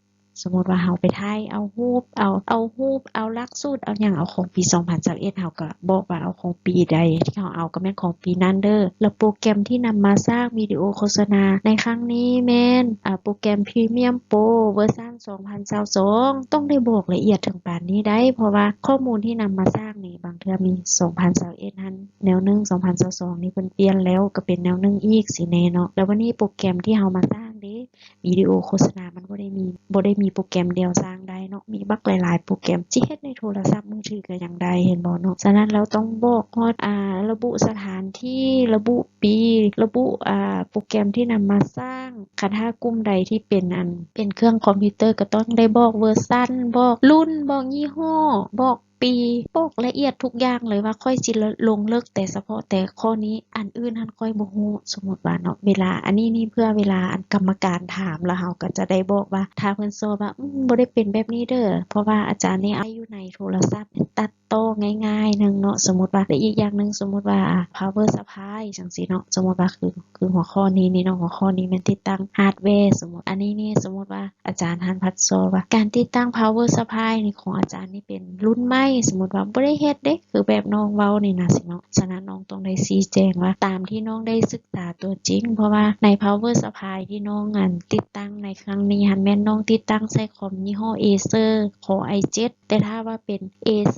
ສົມມຸດວ່າເຮົາໄປຖ່າຍເອົາຮູບ ເອົາ ເອົາຮູບ ເອົາຫຼັກສູດ ເອົາຫຍັງ ເອົາຂອງປີສອງພັນຊາວເອັດ ເຮົາກໍບອກວ່າເອົາຂອງປີໃດທີ່ເຮົາເອົາ ກໍແມ່ນຂອງປີນັ້ນເດີ ແລ້ວໂປຣແກຣມທີ່ນຳມາສ້າງວິດີໂອໂຄສະນາໃນຄັ້ງນີ້ແມ່ນ ອາ ໂປຣແກຣມ Premiere Pro ເວີຊັນສອງພັນຊາວສອງ ຕ້ອງໄດ້ບອກລະອຽດເຖິງປານນີ້ໄດ້ ເພາະວ່າຂໍ້ມູນທີ່ນຳມາສ້າງນີ້ ບາງເທື່ອມີສອງພັນຊາວເອັດຫັ້ນແນວໜຶ່ງ ສອງພັນຊາວສອງນີ້ເພິ່ນປ່ຽນແລ້ວ ກໍເປັນແນວໜຶ່ງອີກຊີ້ແນ່ເນາະ ແລ້ວບັດນີ້ໂປຣແກຣມທີ່ເຮົາມາສ້າງເດ ວິດີໂອໂຄສະນາມັນບໍ່ໄດ້ມີ ບໍ່ໄດ້ມີໂປຣແກຣມດຽວສ້າງໄດ້ເນາະ ມີບັກຫຼາຍໆໂປຣແກຣມ ຊິເຮັດໃນໂທລະສັບມືຖືກໍຍັງໄດ້ ເຫັນບໍ່ເນາະ ສະນັ້ນແລ້ວຕ້ອງບອກຮອດ ອາ ລະບຸສະຖານທີ່ ລະບຸປີ ລະບຸ ອາ ໂປຣແກຣມທີ່ນຳມາສ້າງ ຄັນຖ້າກຸ່ມໃດທີ່ເປັນ ອັນ ເປັນເຄື່ອງຄອມພິວເຕີ ກໍຕ້ອງໄດ້ບອກເວີຊັນ ບອກລຸ້ນ ບອກຍີ່ຫໍ້ ບອກ ປີ ບອກລະອຽດທຸກຢ່າງເລີຍວ່າຂ້ອຍຊິ ລ- ລົງເລິກແຕ່ສະເພາະແຕ່ຂໍ້ນີ້ ອັນອື່ນຫັ້ນຂ້ອຍບໍ່ຮູ້ ສົມມຸດວ່າເນາະ ເວລາ ອັນນີ້ນີ້ເພື່ອເວລາອັນກຳມະການຖາມ ແລ້ວເຮົາກໍຈະໄດ້ບອກວ່າ ຖ້າເພິ່ນສອບວ່າ ອືມ ບໍ່ໄດ້ເປັນແບບນີ້ເດີ ເພາະວ່າອາຈານນີ້ເອົາຢູ່ໃນໂທລະສັບ ຕັດຕໍ່ງ່າຍໆໜຶ່ງເນາະ ສົມມຸດວ່າ ແລະ ອີກຢ່າງໜຶ່ງ ສົມມຸດວ່າ ພາວເວີຊັບພລາຍ ຈັ່ງຊີ້ເນາະ ສົມມຸດວ່າຄື ຄືຫົວຂໍ້ນີ້ນີ້ເນາະ ຫົວຂໍ້ນີ້ແມ່ນຕິດຕັ້ງຮາດແວ ສົມມຸດ ອັນນີ້ນີ້ ສົມມຸດວ່າ ອາຈານຫັ້ນພັດຊອວ່າ ການຕິດຕັ້ງພາວເວີຊັບພລາຍນີ້ຂອງອາຈານນີ້ເປັນລຸ້ນໃໝ່ ສົມມຸດວ່າບໍ່ໄດ້ເຮັດເດ້ ຄືແບບນ້ອງເວົ້ານີ້ນະຊີ້ເນາະ ສະນັ້ນນ້ອງຕ້ອງໄດ້ຊີ້ແຈງວ່າຕາມທີ່ນ້ອງໄດ້ສຶກສາຕົວຈິງ ເພາະວ່າໃນພາວເວີຊັບພລາຍທີ່ນ້ອງ ອັນ ຕິດຕັ້ງໃນຄັ້ງນີ້ຫັ້ນ ແມ່ນນ້ອງຕິດຕັ້ງໃສ່ຄອມຍີ່ຫໍ້ເອເຊີ ຄໍໄອເຈັດ ແຕ່ຖ້າວ່າເປັນເອເຊີ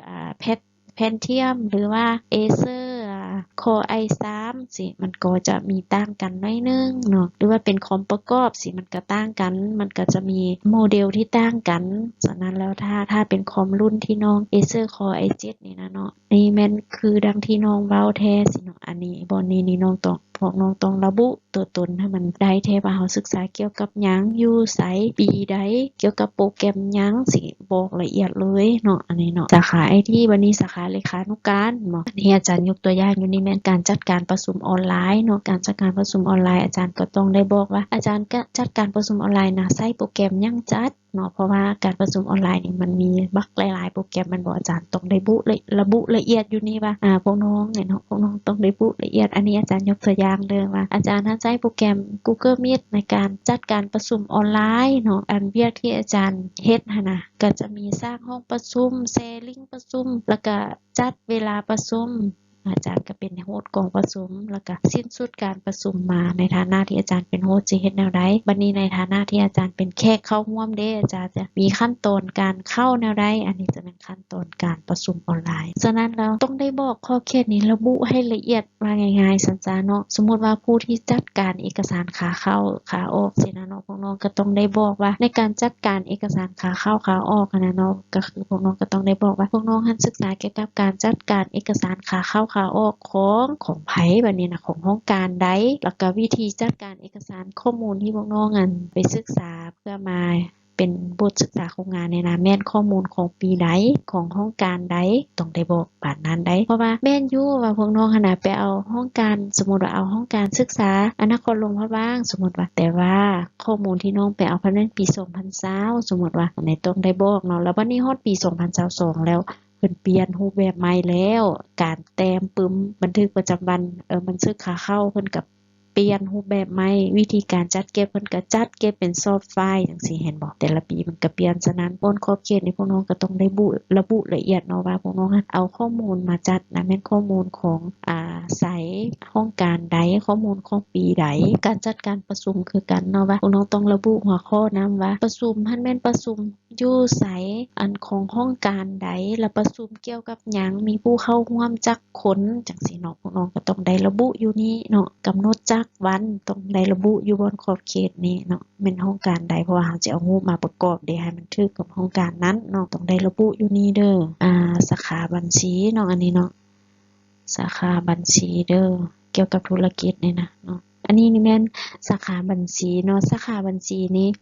ອາ ແພັດ ແພນທຽມ ຫຼືວ່າເອເຊີ ອາ ຄໍໄອສາມ ຊີ້ ມັນກໍຈະມີຕ່າງກັນໜ້ອຍໜຶ່ງເນາະ ຫຼືວ່າເປັນຄອມປະກອບ ຊີ້ ມັນກໍຕ່າງກັນ ມັນກໍຈະມີໂມເດວທີ່ຕ່າງກັນ ສະນັ້ນແລ້ວ ຖ້າ ຖ້າເປັນຄອມລຸ້ນທີ່ນ້ອງ ເອເຊີ ຄໍໄອເຈັດ ນີ້ນະເນາະ ນີ້ແມ່ນຄືດັ່ງທີ່ນ້ອງເວົ້າແທ້ຊີ້ເນາະ ອັນນີ້ ບ່ອນນີ້ນີ້ນ້ອງຕ້ອງ ພວກນ້ອງຕ້ອງລະບຸຕົວຕົນໃຫ້ມັນໄດ້ແທ້ວ່າເຮົາສຶກສາກ່ຽວກັບຫຍັງ ຢູ່ໃສ ປີໃດ ກ່ຽວກັບໂປຣແກຣມຫຍັງ ຊິບອກລະອຽດເລີຍເນາະ ອັນນີ້ເນາະ ສາຂາໄອທີ ບັດນີ້ສາຂາເລຂານຸການເນາະ ອັນນີ້ອາຈານຍົກຕົວຢ່າງຢູ່ນີ້ແມ່ນການຈັດການປະຊຸມອອນລາຍເນາະ ການຈັດການປະຊຸມອອນລາຍ ອາຈານກໍຕ້ອງໄດ້ບອກວ່າ ອາຈານກະຈັດການປະຊຸມອອນລາຍນະ ໃຊ້ໂປຣແກຣມຫຍັງຈັດ ເນາະ ເພາະວ່າການປະຊຸມອອນລາຍນີ້ມັນມີບັກຫຼາຍໆໂປຣແກຣມແມ່ນບໍ່ ອາຈານຕ້ອງໄດ້ບຸລະ ລະບຸລະອຽດຢູ່ນີ້ວ່າ ອາ ພວກນ້ອງເນາະ ພວກນ້ອງຕ້ອງໄດ້ບຸລະອຽດ ອັນນີ້ອາຈານຍົກຕົວຢ່າງເລີຍວ່າ ອາຈານຫັ້ນໃຊ້ໂປຣແກຣມ Google Meet ໃນການຈັດການປະຊຸມອອນລາຍເນາະ ອັນວຽກທີ່ອາຈານເຮັດຫັ້ນນະ ກະຈະມີສ້າງຫ້ອງປະຊຸມ ແຊລິ້ງປະຊຸມ ແລ້ວກະຈັດເວລາປະຊຸມ ອາຈານກໍເປັນໂຮສກອງປະຊຸມ ແລ້ວກໍສິ້ນສຸດການປະຊຸມມາ ໃນຖານະທີ່ອາຈານເປັນໂຮສຊິເຮັດແນວໃດ? ບັດນີ້ໃນຖານະທີ່ອາຈານເປັນແຂກເຂົ້າຮ່ວມເດ້ ອາຈານຈະມີຂັ້ນຕອນການເຂົ້າແນວໃດ? ອັນນີ້ຈະແມ່ນຂັ້ນຕອນການປະຊຸມອອນລາຍ. ສະນັ້ນແລ້ວຕ້ອງໄດ້ບອກຂອບເຂດນີ້ລະບຸໃຫ້ລະອຽດ ວ່າງ່າຍໆ ຊັ້ນຊະເນາະ. ສົມມຸດວ່າຜູ້ທີ່ຈັດການເອກະສານຂາເຂົ້າຂາອອກຊີ້ນະເນາະ, ພວກນ້ອງກໍຕ້ອງໄດ້ບອກວ່າ ໃນການຈັດການເອກະສານຂາເຂົ້າຂາອອກຫັ້ນນະເນາະ, ກໍຄືພວກນ້ອງກໍຕ້ອງໄດ້ບອກວ່າ ພວກນ້ອງຫັ້ນສຶກສາກ່ຽວກັບການຈັດການເອກະສານຂາເຂົ້າຂາອອກຂອງ ຂອງໃຜ ບາດນີ້ນະ ຂອງຫ້ອງການໃດ ແລ້ວກໍວິທີຈັດການເອກະສານຂໍ້ມູນທີ່ພວກນ້ອງ ອັນ ໄປສຶກສາເພື່ອມາ ເປັນບົດສຶກສາໂຄງງານນີ້ນະ ແມ່ນຂໍ້ມູນຂອງປີໃດ ຂອງຫ້ອງການໃດ ຕ້ອງໄດ້ບອກປານນັ້ນໄດ໋. ເພາະວ່າແມ່ນຢູ່ວ່າພວກນ້ອງຫັ້ນນະ ໄປເອົາຫ້ອງການ ສົມມຸດວ່າເອົາຫ້ອງການສຶກສາອະນາຄອນຫຼວງພະບາງ ສົມມຸດວ່າ ແຕ່ວ່າຂໍ້ມູນທີ່ນ້ອງໄປເອົາພັດແມ່ນປີສອງພັນຊາວ ສົມມຸດວ່າ ອັນນີ້ຕ້ອງໄດ້ບອກເນາະ. ແລ້ວບັດນີ້ຮອດປີສອງພັນຊາວສອງແລ້ວ ເພິ່ນປ່ຽນຮູບແບບໃໝ່ແລ້ວ ການແຕ້ມປຶ້ມບັນທຶກປະຈຳວັນ ເອີ ບັນຊຶກຂາເຂົ້າ ເພິ່ນກໍປ່ຽນຮູບແບບໃໝ່ ວິທີການຈັດເກັບ ເພິ່ນກໍຈັດເກັບເປັນຊອບໄຟລ໌ຈັ່ງຊີ້ ເຫັນບໍ່? ແຕ່ລະປີມັນກໍປ່ຽນ. ສະນັ້ນ ບ່ອນຂອບເຂດນີ້ ພວກນ້ອງກໍຕ້ອງໄດ້ບຸ ລະບຸລະອຽດເນາະ ວ່າພວກນ້ອງຫັ້ນເອົາຂໍ້ມູນມາຈັດນະ ແມ່ນຂໍ້ມູນຂອງ ອາ ໃສ ຫ້ອງການໃດ ຂໍ້ມູນຂອງປີໃດ. ການຈັດການປະຊຸມຄືກັນເນາະ ວ່າພວກນ້ອງຕ້ອງລະບຸຫົວຂໍ້ນຳວ່າປະຊຸມຫັ້ນແມ່ນປະຊຸມ ຢູ່ໃສ ອັນຂອງຫ້ອງການໃດ ລະປະຊຸມກ່ຽວກັບຫຍັງ ມີຜູ້ເຂົ້າຮ່ວມຈັກຄົນ ຈັ່ງຊີ້ເນາະ. ພວກນ້ອງກໍຕ້ອງໄດ້ລະບຸຢູ່ນີ້ເນາະ ກຳນົດຈັກວັນ ຕ້ອງໄດ້ລະບຸຢູ່ບ່ອນຂອບເຂດນີ້ເນາະ ແມ່ນຫ້ອງການໃດ ເພາະວ່າເຮົາຈະເອົາຮູບມາປະກອບເດ ໃຫ້ມັນຖືກກັບຫ້ອງການນັ້ນເນາະ ຕ້ອງໄດ້ລະບຸຢູ່ນີ້ເດີ. ອາ ສາຂາບັນຊີເນາະ ອັນນີ້ເນາະ ສາຂາບັນຊີເດີ ກ່ຽວກັບທຸລະກິດນີ້ນະເນາະ. ອັນນີ້ນີ້ແມ່ນສາຂາບັນຊີເນາະ ສາຂາບັນຊີນີ້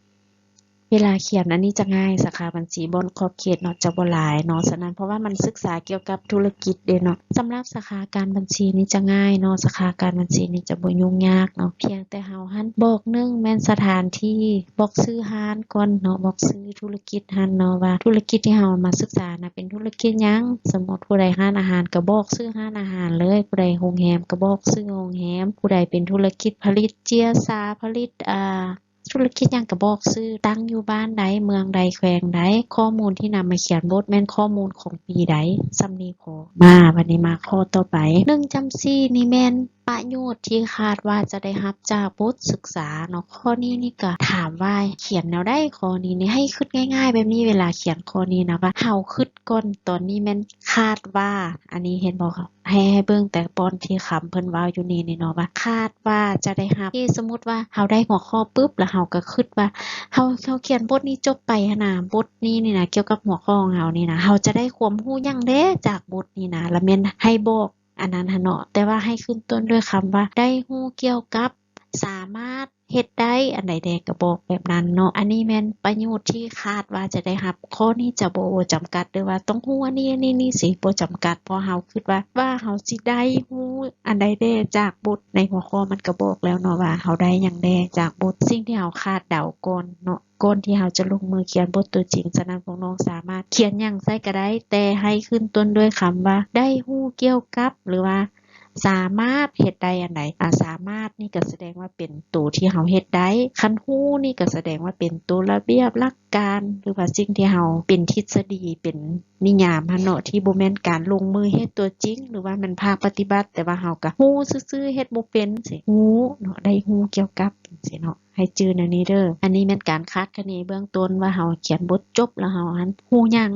ເວລາຂຽນອັນນີ້ຈະງ່າຍ ສາຂາບັນຊີບ່ອນຂອບເຂດເນາະ ຈະບໍ່ຫຼາຍເນາະ. ສະນັ້ນ ເພາະວ່າມັນສຶກສາກ່ຽວກັບທຸລະກິດເດ້ເນາະ. ສຳລັບສາຂາການບັນຊີນີ້ຈະງ່າຍເນາະ ສາຂາການບັນຊີນີ້ຈະບໍ່ຫຍຸ້ງຍາກເນາະ ພຽງແຕ່ເຮົາຫັ້ນບອກ ໜຶ່ງ ແມ່ນສະຖານທີ່ ບອກຊື່ຮ້ານກ່ອນເນາະ ບອກຊື່ທຸລະກິດຫັ້ນເນາະ ວ່າທຸລະກິດທີ່ເຮົາມາສຶກສານະເປັນທຸລະກິດຫຍັງ. ສົມມຸດຜູ້ໃດຮ້ານອາຫານກໍບອກຊື່ຮ້ານອາຫານເລີຍ ຜູ້ໃດໂຮງແຮມກໍບອກຊື່ໂຮງແຮມ ຜູ້ໃດເປັນທຸລະກິດຜະລິດເຈ້ຍຊາ ຜະລິດ ອ່າ ທຸລະກິດຫຍັງກໍບອກຊື່ ຕັ້ງຢູ່ບ້ານໃດ ເມືອງໃດ ແຂວງໃດ. ຂໍ້ມູນທີ່ນຳມາຂຽນບົດແມ່ນຂໍ້ມູນຂອງປີໃດ. ສ່ຳນີ້ພໍ. ມາ ບັດນີ້ມາຂໍ້ຕໍ່ໄປ ໜຶ່ງຈ້ຳສີ່ນີ້ແມ່ນປະໂຫຍດທີ່ຄາດວ່າຈະໄດ້ຮັບຈາກບົດສຶກສາເນາະ. ຂໍ້ນີ້ນີ້ກໍຖາມວ່າຂຽນແນວໃດ ຂໍ້ນີ້ນີ້ໃຫ້ຄິດງ່າຍໆແບບນີ້ ເວລາຂຽນຂໍ້ນີ້ນະ ວ່າເຮົາຄິດກ່ອນ ຕອນນີ້ແມ່ນຄາດວ່າ ອັນນີ້ເຫັນບໍ່ ໃຫ້ ໃຫ້ເບິ່ງແຕ່ບ່ອນທີ່ຄຳເພິ່ນເວົ້າຢູ່ນີ້ນີ້ເນາະ ວ່າຄາດວ່າຈະໄດ້ຮັບ. ເອີ ສົມມຸດວ່າເຮົາໄດ້ຫົວຂໍ້ປຶບ ແລ້ວເຮົາກໍຄິດວ່າ ເຮົາ ເຮົາຂຽນບົດນີ້ຈົບໄປຫັ້ນນະ ບົດນີ້ນີ້ນະ ກ່ຽວກັບຫົວຂໍ້ຂອງເຮົານີ້ນະ ເຮົາຈະໄດ້ຄວາມຮູ້ຫຍັງແດ່ຈາກບົດນີ້ນະ ລະແມ່ນໃຫ້ບອກອັນນັ້ນຫັ້ນເນາະ. ແຕ່ວ່າໃຫ້ຂຶ້ນຕົ້ນດ້ວຍຄຳວ່າ ໄດ້ຮູ້ກ່ຽວກັບ ສາມາດ ເຮັດໄດ້ ອັນໃດແດ່ກໍບອກແບບນັ້ນເນາະ. ອັນນີ້ແມ່ນປະໂຫຍດທີ່ຄາດວ່າຈະໄດ້ຮັບ. ຂໍ້ນີ້ຈະບໍ່ ບໍ່ຈຳກັດເດີວ່າຕ້ອງຮູ້ອັນນີ້ ອັນນີ້ ນີ້ຊິ ບໍ່ຈຳກັດ ເພາະເຮົາຄິດວ່າ ວ່າເຮົາຊິໄດ້ຮູ້ອັນໃດແດ່ຈາກບົດ. ໃນຫົວຂໍ້ມັນກໍບອກແລ້ວເນາະວ່າເຮົາໄດ້ຫຍັງແດ່ຈາກບົດ ສິ່ງທີ່ເຮົາຄາດເດົາກ່ອນເນາະ ກ່ອນທີ່ເຮົາຈະລົງມືຂຽນບົດຕົວຈິງ. ສະນັ້ນ ພວກນ້ອງສາມາດຂຽນຫຍັງໃສ່ກໍໄດ້ ແຕ່ໃຫ້ຂຶ້ນຕົ້ນດ້ວຍຄຳວ່າ ໄດ້ຮູ້ກ່ຽວກັບ ຫຼືວ່າ ສາມາດເຮັດໄດ້ອັນໃດ. ອາ ສາມາດນີ້ກໍສະແດງວ່າເປັນໂຕທີ່ເຮົາເຮັດໄດ້ ຄັນຮູ້ນີ້ກໍສະແດງວ່າເປັນໂຕລະບຽບຫຼັກການ ຫຼືວ່າສິ່ງທີ່ເຮົາເປັນທິດສະດີ ເປັນນິຍາມຫັ້ນເນາະ ທີ່ບໍ່ແມ່ນການລົງມືເຮັດຕົວຈິງ ຫຼືວ່າແມ່ນພາກປະຕິບັດ ແຕ່ວ່າເຮົາກໍຮູ້ຊື່ໆ ເຮັດບໍ່ເປັນຊິ ຮູ້ເນາະ ໄດ້ຮູ້ກ່ຽວກັບ ຈັ່ງຊີ້ເນາະ ໃຫ້ຈື່ແນວນີ້ເດີ. ອັນນີ້ແມ່ນການຄາດຄະເນເບື້ອງຕົ້ນວ່າເຮົາຂຽນບົດຈົບແລ້ວເຮົາຫັ້ນຮູ້ຫຍັງ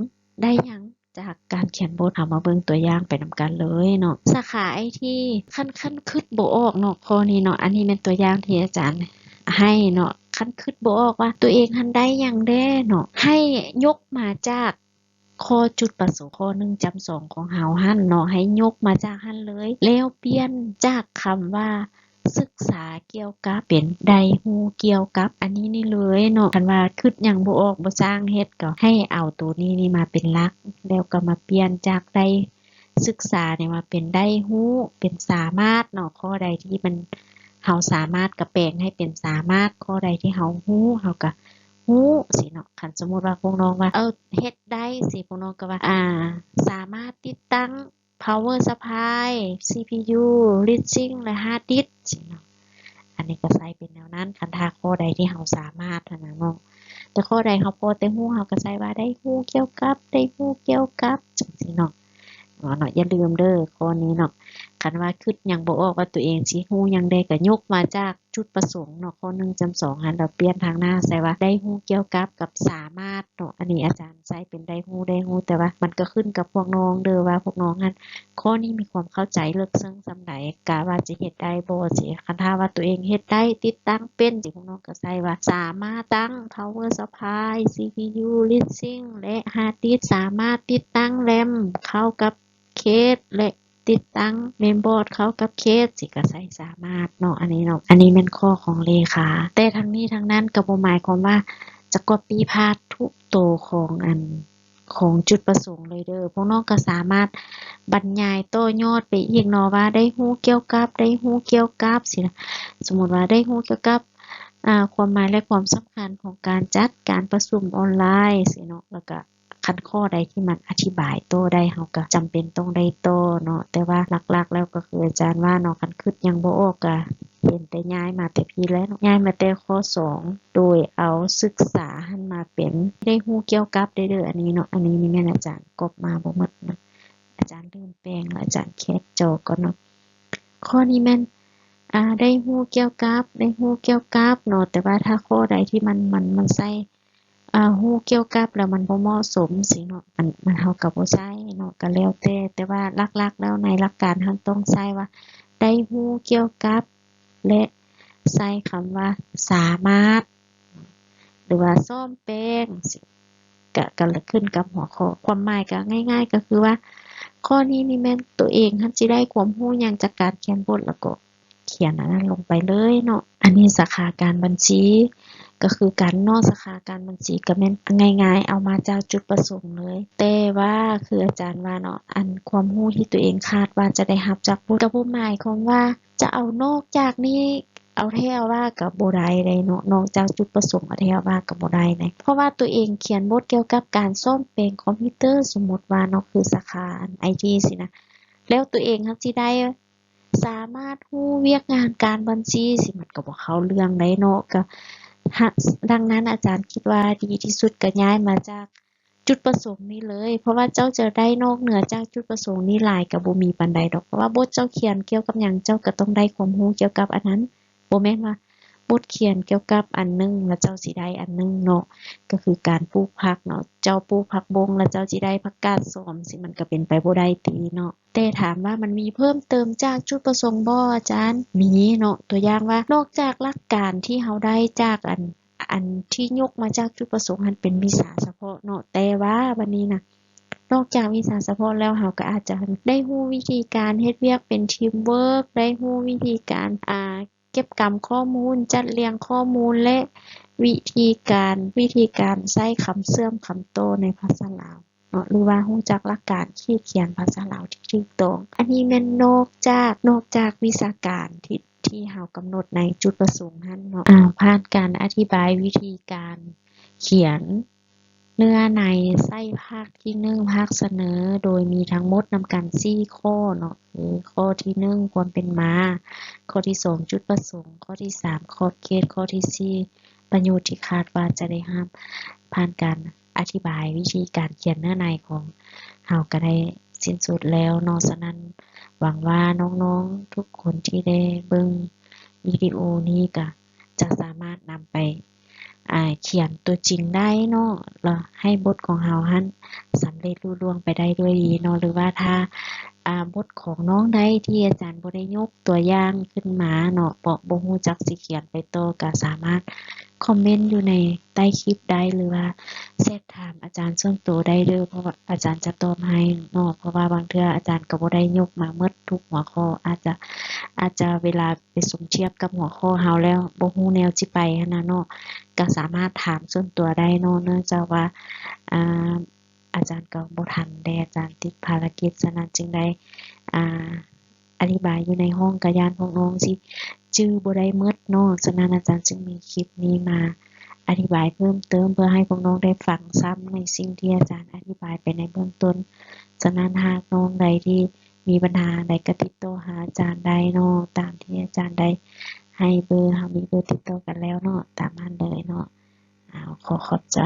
ໄດ້ຫຍັງຈາກການຂຽນບົດ. ເຮົາມາເບິ່ງຕົວຢ່າງໄປນຳກັນເລີຍເນາະ ສາຂາໄອທີ. ຄັນ ຄັນຄິດບໍ່ອອກເນາະ ຂໍ້ນີ້ເນາະ ອັນນີ້ແມ່ນຕົວຢ່າງທີ່ອາຈານໃຫ້ເນາະ ຄັນຄິດບໍ່ອອກວ່າຕົວເອງຫັ້ນໄດ້ຫຍັງແດ່ເນາະ ໃຫ້ຍົກມາຈາກຂໍ້ຈຸດປະສົງ ຂໍ້ໜຶ່ງຈ້ຳສອງຂອງເຮົາຫັ້ນເນາະ ໃຫ້ຍົກມາຈາກຫັ້ນເລີຍ ແລ້ວປ່ຽນຈາກຄຳວ່າ ສຶກສາກ່ຽວກັບ ເປັນໄດ້ຮູ້ກ່ຽວກັບ ອັນນີ້ນີ້ເລີຍເນາະ. ຄັນວ່າຄິດຫຍັງບໍ່ອອກ ບໍ່ຊ່າງເຮັດ ກໍໃຫ້ເອົາໂຕນີ້ນີ້ມາເປັນຫຼັກ ແລ້ວກໍມາປ່ຽນຈາກໄດ້ສຶກສານີ້ມາເປັນໄດ້ຮູ້ ເປັນສາມາດເນາະ. ຂໍ້ໃດທີ່ມັນ ເຮົາສາມາດກໍແປງໃຫ້ເປັນສາມາດ ຂໍ້ໃດທີ່ເຮົາຮູ້ ເຮົາກໍຮູ້ຊີ້ເນາະ. ຄັນສົມມຸດວ່າພວກນ້ອງວ່າ ເອີ ເຮັດໄດ້ຊີ້ ພວກນ້ອງກໍວ່າ ອາ ສາມາດຕິດຕັ້ງ ພາວເວີຊັບພລາຍ ຊີພີຢູ ລີດຊິງ ແລະ ຮາດດິສ ຊີ້ເນາະ. ອັນນີ້ກໍໃຊ້ເປັນແນວນັ້ນ ຄັນຖ້າຂໍ້ໃດທີ່ເຮົາສາມາດຫັ້ນນະເນາະ. ແຕ່ຂໍ້ໃດເຮົາພໍແຕ່ຮູ້ ເຮົາກໍໃຊ້ວ່າໄດ້ຮູ້ກ່ຽວກັບ ໄດ້ຮູ້ກ່ຽວກັບ ຈັ່ງຊີ້ເນາະ ເນາະ. ຢ່າລືມເດີຂໍ້ນີ້ເນາະ ຄັນວ່າຄິດຫຍັງບໍ່ອອກວ່າຕົວເອງຊິຮູ້ຫຍັງແດ່ ກໍຍົກມາຈາກ ຈຸດປະສົງເນາະ ຂໍ້ໜຶ່ງຈ້ຳສອງຫັ້ນ ແລ້ວປ່ຽນທາງໜ້າໃສ່ວ່າໄດ້ຮູ້ກ່ຽວກັບ ກັບສາມາດເນາະ. ອັນນີ້ອາຈານໃຊ້ເປັນໄດ້ຮູ້ ໄດ້ຮູ້ ແຕ່ວ່າມັນກໍຂຶ້ນກັບພວກນ້ອງເດີວ່າພວກນ້ອງຫັ້ນ ຂໍ້ນີ້ມີຄວາມເຂົ້າໃຈເລິກເຊິ່ງສ່ຳໃດ ກະວ່າຈະເຮັດໄດ້ບໍ່ຊີ້. ຄັນຖ້າວ່າຕົວເອງເຮັດໄດ້ ຕິດຕັ້ງເປັນຊີ້ ພວກນ້ອງກໍໃສ່ວ່າສາມາດຕັ້ງ ພາວເວີຊັບພລາຍ ຊີພີຢູ ລີດຊິງ ແລະ ຮາດດິສ ສາມາດຕິດຕັ້ງແຣມເຂົ້າກັບ ເຄສ ແລະ ຕິດຕັ້ງເມນບອດເຂົ້າກັບເຄສ ຊິກະໃຊ້ສາມາດເນາະ ອັນນີ້ເນາະ. ອັນນີ້ແມ່ນຂໍ້ຂອງເລຂາ ແຕ່ທັງນີ້ທັງນັ້ນກໍບໍ່ໝາຍຄວາມວ່າ ຈະກອບປີ້ພາດທຸກໂຕຂອງອັນ ຂອງຈຸດປະສົງເລີຍເດີ. ພວກນ້ອງກໍສາມາດບັນຍາຍຕໍ່ຍອດໄປອີກເນາະ ວ່າໄດ້ຮູ້ກ່ຽວກັບ ໄດ້ຮູ້ກ່ຽວກັບ ຊີ້ນະ. ສົມມຸດວ່າໄດ້ຮູ້ກ່ຽວກັບ ອາ ຄວາມໝາຍ ແລະ ຄວາມສຳຄັນຂອງການຈັດການປະຊຸມອອນລາຍ ຊີ້ເນາະ. ແລ້ວກໍຄັນຂໍ້ໃດທີ່ມັນອະທິບາຍຕໍ່ໄດ້ ເຮົາກໍຈຳເປັນຕ້ອງໄດ້ຕໍ່ເນາະ. ແຕ່ວ່າຫຼັກໆແລ້ວກໍຄືອາຈານວ່າເນາະ ຄັນຄິດຫຍັງບໍ່ອອກກໍ ເຫັນແຕ່ຍ້າຍມາແຕ່ພີ້ແຫຼະເນາະ ຍ້າຍມາແຕ່ຂໍ້ສອງ ໂດຍເອົາສຶກສາຫັ້ນມາເປັນ ໄດ້ຮູ້ກ່ຽວກັບເດີ ອັນນີ້ເນາະ. ອັນນີ້ນີ້ແມ່ນອາຈານກອບມາບໍ່ໝົດນະ ອາຈານລືມແປງ ອາຈານແຄບຈໍກ່ອນເນາະ. ຂໍ້ນີ້ແມ່ນ ອາ ໄດ້ຮູ້ກ່ຽວກັບ ໄດ້ຮູ້ກ່ຽວກັບເນາະ. ແຕ່ວ່າຖ້າຂໍ້ໃດທີ່ມັນ ມັນ ມັນໃຊ້ ອາ ຮູ້ກ່ຽວກັບແລ້ວມັນບໍ່ເໝາະສົມຊີ້ເນາະ ມັນ ມັນ ເຮົາກໍບໍ່ໃຊ້ເນາະ ກໍແລ້ວແຕ່. ແຕ່ວ່າຫຼັກໆແລ້ວໃນຫຼັກການເຮົາຕ້ອງໃຊ້ວ່າ ໄດ້ຮູ້ກ່ຽວກັບ ແລະ ໃຊ້ຄຳວ່າ ສາມາດ ຫຼືວ່າ ສ້ອມແປງ ກະ ກະຂຶ້ນກັບຫົວຂໍ້. ຄວາມໝາຍກະງ່າຍໆ ກະຄືວ່າ ຂໍ້ນີ້ນີ້ແມ່ນໂຕເອງຫັ້ນຊິໄດ້ຄວາມຮູ້ຫຍັງຈາກການຂຽນບົດ ແລ້ວກໍ ຂຽນອັນນັ້ນລົງໄປເລີຍເນາະ. ອັນນີ້ສາຂາການບັນຊີ ກໍຄືກັນເນາະ ສາຂາການບັນຊີກໍແມ່ນງ່າຍໆ ເອົາມາຈາກຈຸດປະສົງເລີຍ. ແຕ່ວ່າຄືອາຈານວ່າເນາະ ອັນຄວາມຮູ້ທີ່ຕົວເອງຄາດວ່າຈະໄດ້ຮັບຈາກບົດ ກໍບໍ່ໝາຍຄວາມວ່າຈະເອົານອກຈາກນີ້ ເອົາແທ້ເອົາວ່າກໍບໍ່ໄດ້ເດ້ເນາະ ນອກຈາກຈຸດປະສົງເອົາແທ້ເອົາວ່າກໍບໍ່ໄດ້ເດ້. ເພາະວ່າຕົວເອງຂຽນບົດກ່ຽວກັບການສ້ອມແປງຄອມພິວເຕີ ສົມມຸດວ່າເນາະ ຄືສາຂາອັນໄອທີຊີ້ນະ ແລ້ວຕົວເອງຫັ້ນຊິໄດ້ ສາມາດຮູ້ວຽກງານການບັນຊີຊີ້ ມັນກໍບໍ່ເຂົ້າເລື່ອງໃດເນາະ. ກໍ ຫາ ດັ່ງນັ້ນອາຈານຄິດວ່າດີທີ່ສຸດກໍຍ້າຍມາຈາກຈຸດປະສົງນີ້ເລີຍ ເພາະວ່າເຈົ້າຈະໄດ້ນອກເໜືອຈາກຈຸດປະສົງນີ້ຫຼາຍກໍບໍ່ມີປານໃດດອກ. ເພາະວ່າບົດເຈົ້າຂຽນກ່ຽວກັບຫຍັງ ເຈົ້າກໍຕ້ອງໄດ້ຄວາມຮູ້ກ່ຽວກັບອັນນັ້ນ ບໍ່ແມ່ນວ່າບົດຂຽນກ່ຽວກັບອັນໜຶ່ງ ແລ້ວເຈົ້າຊິໄດ້ອັນໜຶ່ງເນາະ. ກໍຄືການປູກຜັກເນາະ ເຈົ້າປູກຜັກບົ້ງ ແລ້ວເຈົ້າຊິໄດ້ຜັກກາດຊອມຊີ້ ມັນກໍເປັນໄປບໍ່ໄດ້ຕິເນາະ. ແຕ່ຖາມວ່າມັນມີເພີ່ມເຕີມຈາກຈຸດປະສົງບໍ່ອາຈານ? ມີເນາະ. ຕົວຢ່າງວ່າ ນອກຈາກຫຼັກການທີ່ເຮົາໄດ້ຈາກອັນ ອັນທີ່ຍົກມາຈາກຈຸດປະສົງຫັ້ນເປັນວິຊາສະເພາະເນາະ ແຕ່ວ່າບັດນີ້ນະ ນອກຈາກວິຊາສະເພາະແລ້ວ ເຮົາກໍອາດຈະໄດ້ຮູ້ວິທີການເຮັດວຽກເປັນທີມເວີກ ໄດ້ຮູ້ວິທີການ ອາ ເກັບກຳຂໍ້ມູນ ຈັດລຽງຂໍ້ມູນ ແລະ ວິທີການ ວິທີການໃຊ້ຄຳເຊື່ອມຄຳຕໍ່ໃນພາສາລາວເນາະ ຫຼືວ່າຮູ້ຈັກຫຼັກການຂີດຂຽນພາສາລາວທີ່ຖືກຕ້ອງ. ອັນນີ້ແມ່ນນອກຈາກ ນອກຈາກວິຊາການທີ່ ທີ່ເຮົາກຳນົດໃນຈຸດປະສົງຫັ້ນເນາະ. ອາ ຜ່ານການອະທິບາຍວິທີການຂຽນ ເນື້ອໃນໃສ່ພາກທີໜຶ່ງ ພາກສະເໜີ ໂດຍມີທັງໝົດນຳກັນສີ່ຂໍ້ເນາະ ຄືຂໍ້ທີໜຶ່ງ ຄວາມເປັນມາ, ຂໍ້ທີສອງ ຈຸດປະສົງ, ຂໍ້ທີສາມ ຂອບເຂດ, ຂໍ້ທີສີ່ ປະໂຫຍດທີ່ຄາດວ່າຈະໄດ້ຮັບ. ຜ່ານການອະທິບາຍວິທີການຂຽນເນື້ອໃນຂອງເຮົາກໍໄດ້ສິ້ນສຸດແລ້ວເນາະ. ສະນັ້ນ ຫວັງວ່ານ້ອງໆທຸກຄົນທີ່ໄດ້ເບິ່ງວິດີໂອນີ້ກໍຈະສາມາດນຳໄປ ອາ ຂຽນຕົວຈິງໄດ້ເນາະ ແລ້ວໃຫ້ບົດຂອງເຮົາຫັ້ນສຳເລັດລຸລ່ວງໄປໄດ້ດ້ວຍດີເນາະ. ຫຼືວ່າຖ້າ ອາ ບົດຂອງນ້ອງໃດທີ່ອາຈານບໍ່ໄດ້ຍົກຕົວຢ່າງຂຶ້ນມາເນາະ ເພາະບໍ່ຮູ້ຈັກຊິຂຽນໄປຕໍ່ ກໍສາມາດຄອມເມັນຢູ່ໃນໃຕ້ຄລິບໄດ້ ຫຼືວ່າແຊັດຖາມອາຈານສ່ວນໂຕໄດ້ເດີ ເພາະວ່າອາຈານຈະຕອບໃຫ້ເນາະ. ເພາະວ່າບາງເທື່ອອາຈານກໍບໍ່ໄດ້ຍົກມາໝົດທຸກຫົວຂໍ້ ອາດຈະ ອາດຈະເວລາ ໄປສົມທຽບກັບຫົວຂໍ້ເຮົາແລ້ວ ບໍ່ຮູ້ແນວຊິໄປຫັ້ນນະເນາະ ກໍສາມາດຖາມສ່ວນຕົວໄດ້ເນາະ. ເນື່ອງຈາກວ່າ ອາ ອາຈານກໍບໍ່ທັນເດ້ ອາຈານຕິດພາລະກິດ ສະນັ້ນຈຶ່ງໄດ້ ອາ ອະທິບາຍຢູ່ໃນຫ້ອງ ກໍຢ້ານພວກນ້ອງຊິຈື່ບໍ່ໄດ້ໝົດເນາະ. ສະນັ້ນອາຈານຈຶ່ງມີຄລິບນີ້ມາອະທິບາຍເພີ່ມເຕີມ ເພື່ອໃຫ້ພວກນ້ອງໄດ້ຟັງຊ້ຳໃນສິ່ງທີ່ອາຈານອະທິບາຍໄປໃນເບື້ອງຕົ້ນ. ສະນັ້ນຫາກນ້ອງໃດທີ່ ມີບັນຫາໃດກໍຕິດຕໍ່ຫາອາຈານໄດ້ເນາະ ຕາມທີ່ອາຈານໄດ້ໃຫ້ເບີ ເຮົາມີເບີຕິດຕໍ່ກັນແລ້ວເນາະ ຕາມຫັ້ນເລີຍເນາະ. ເອົາ ຂໍຂອບໃຈ.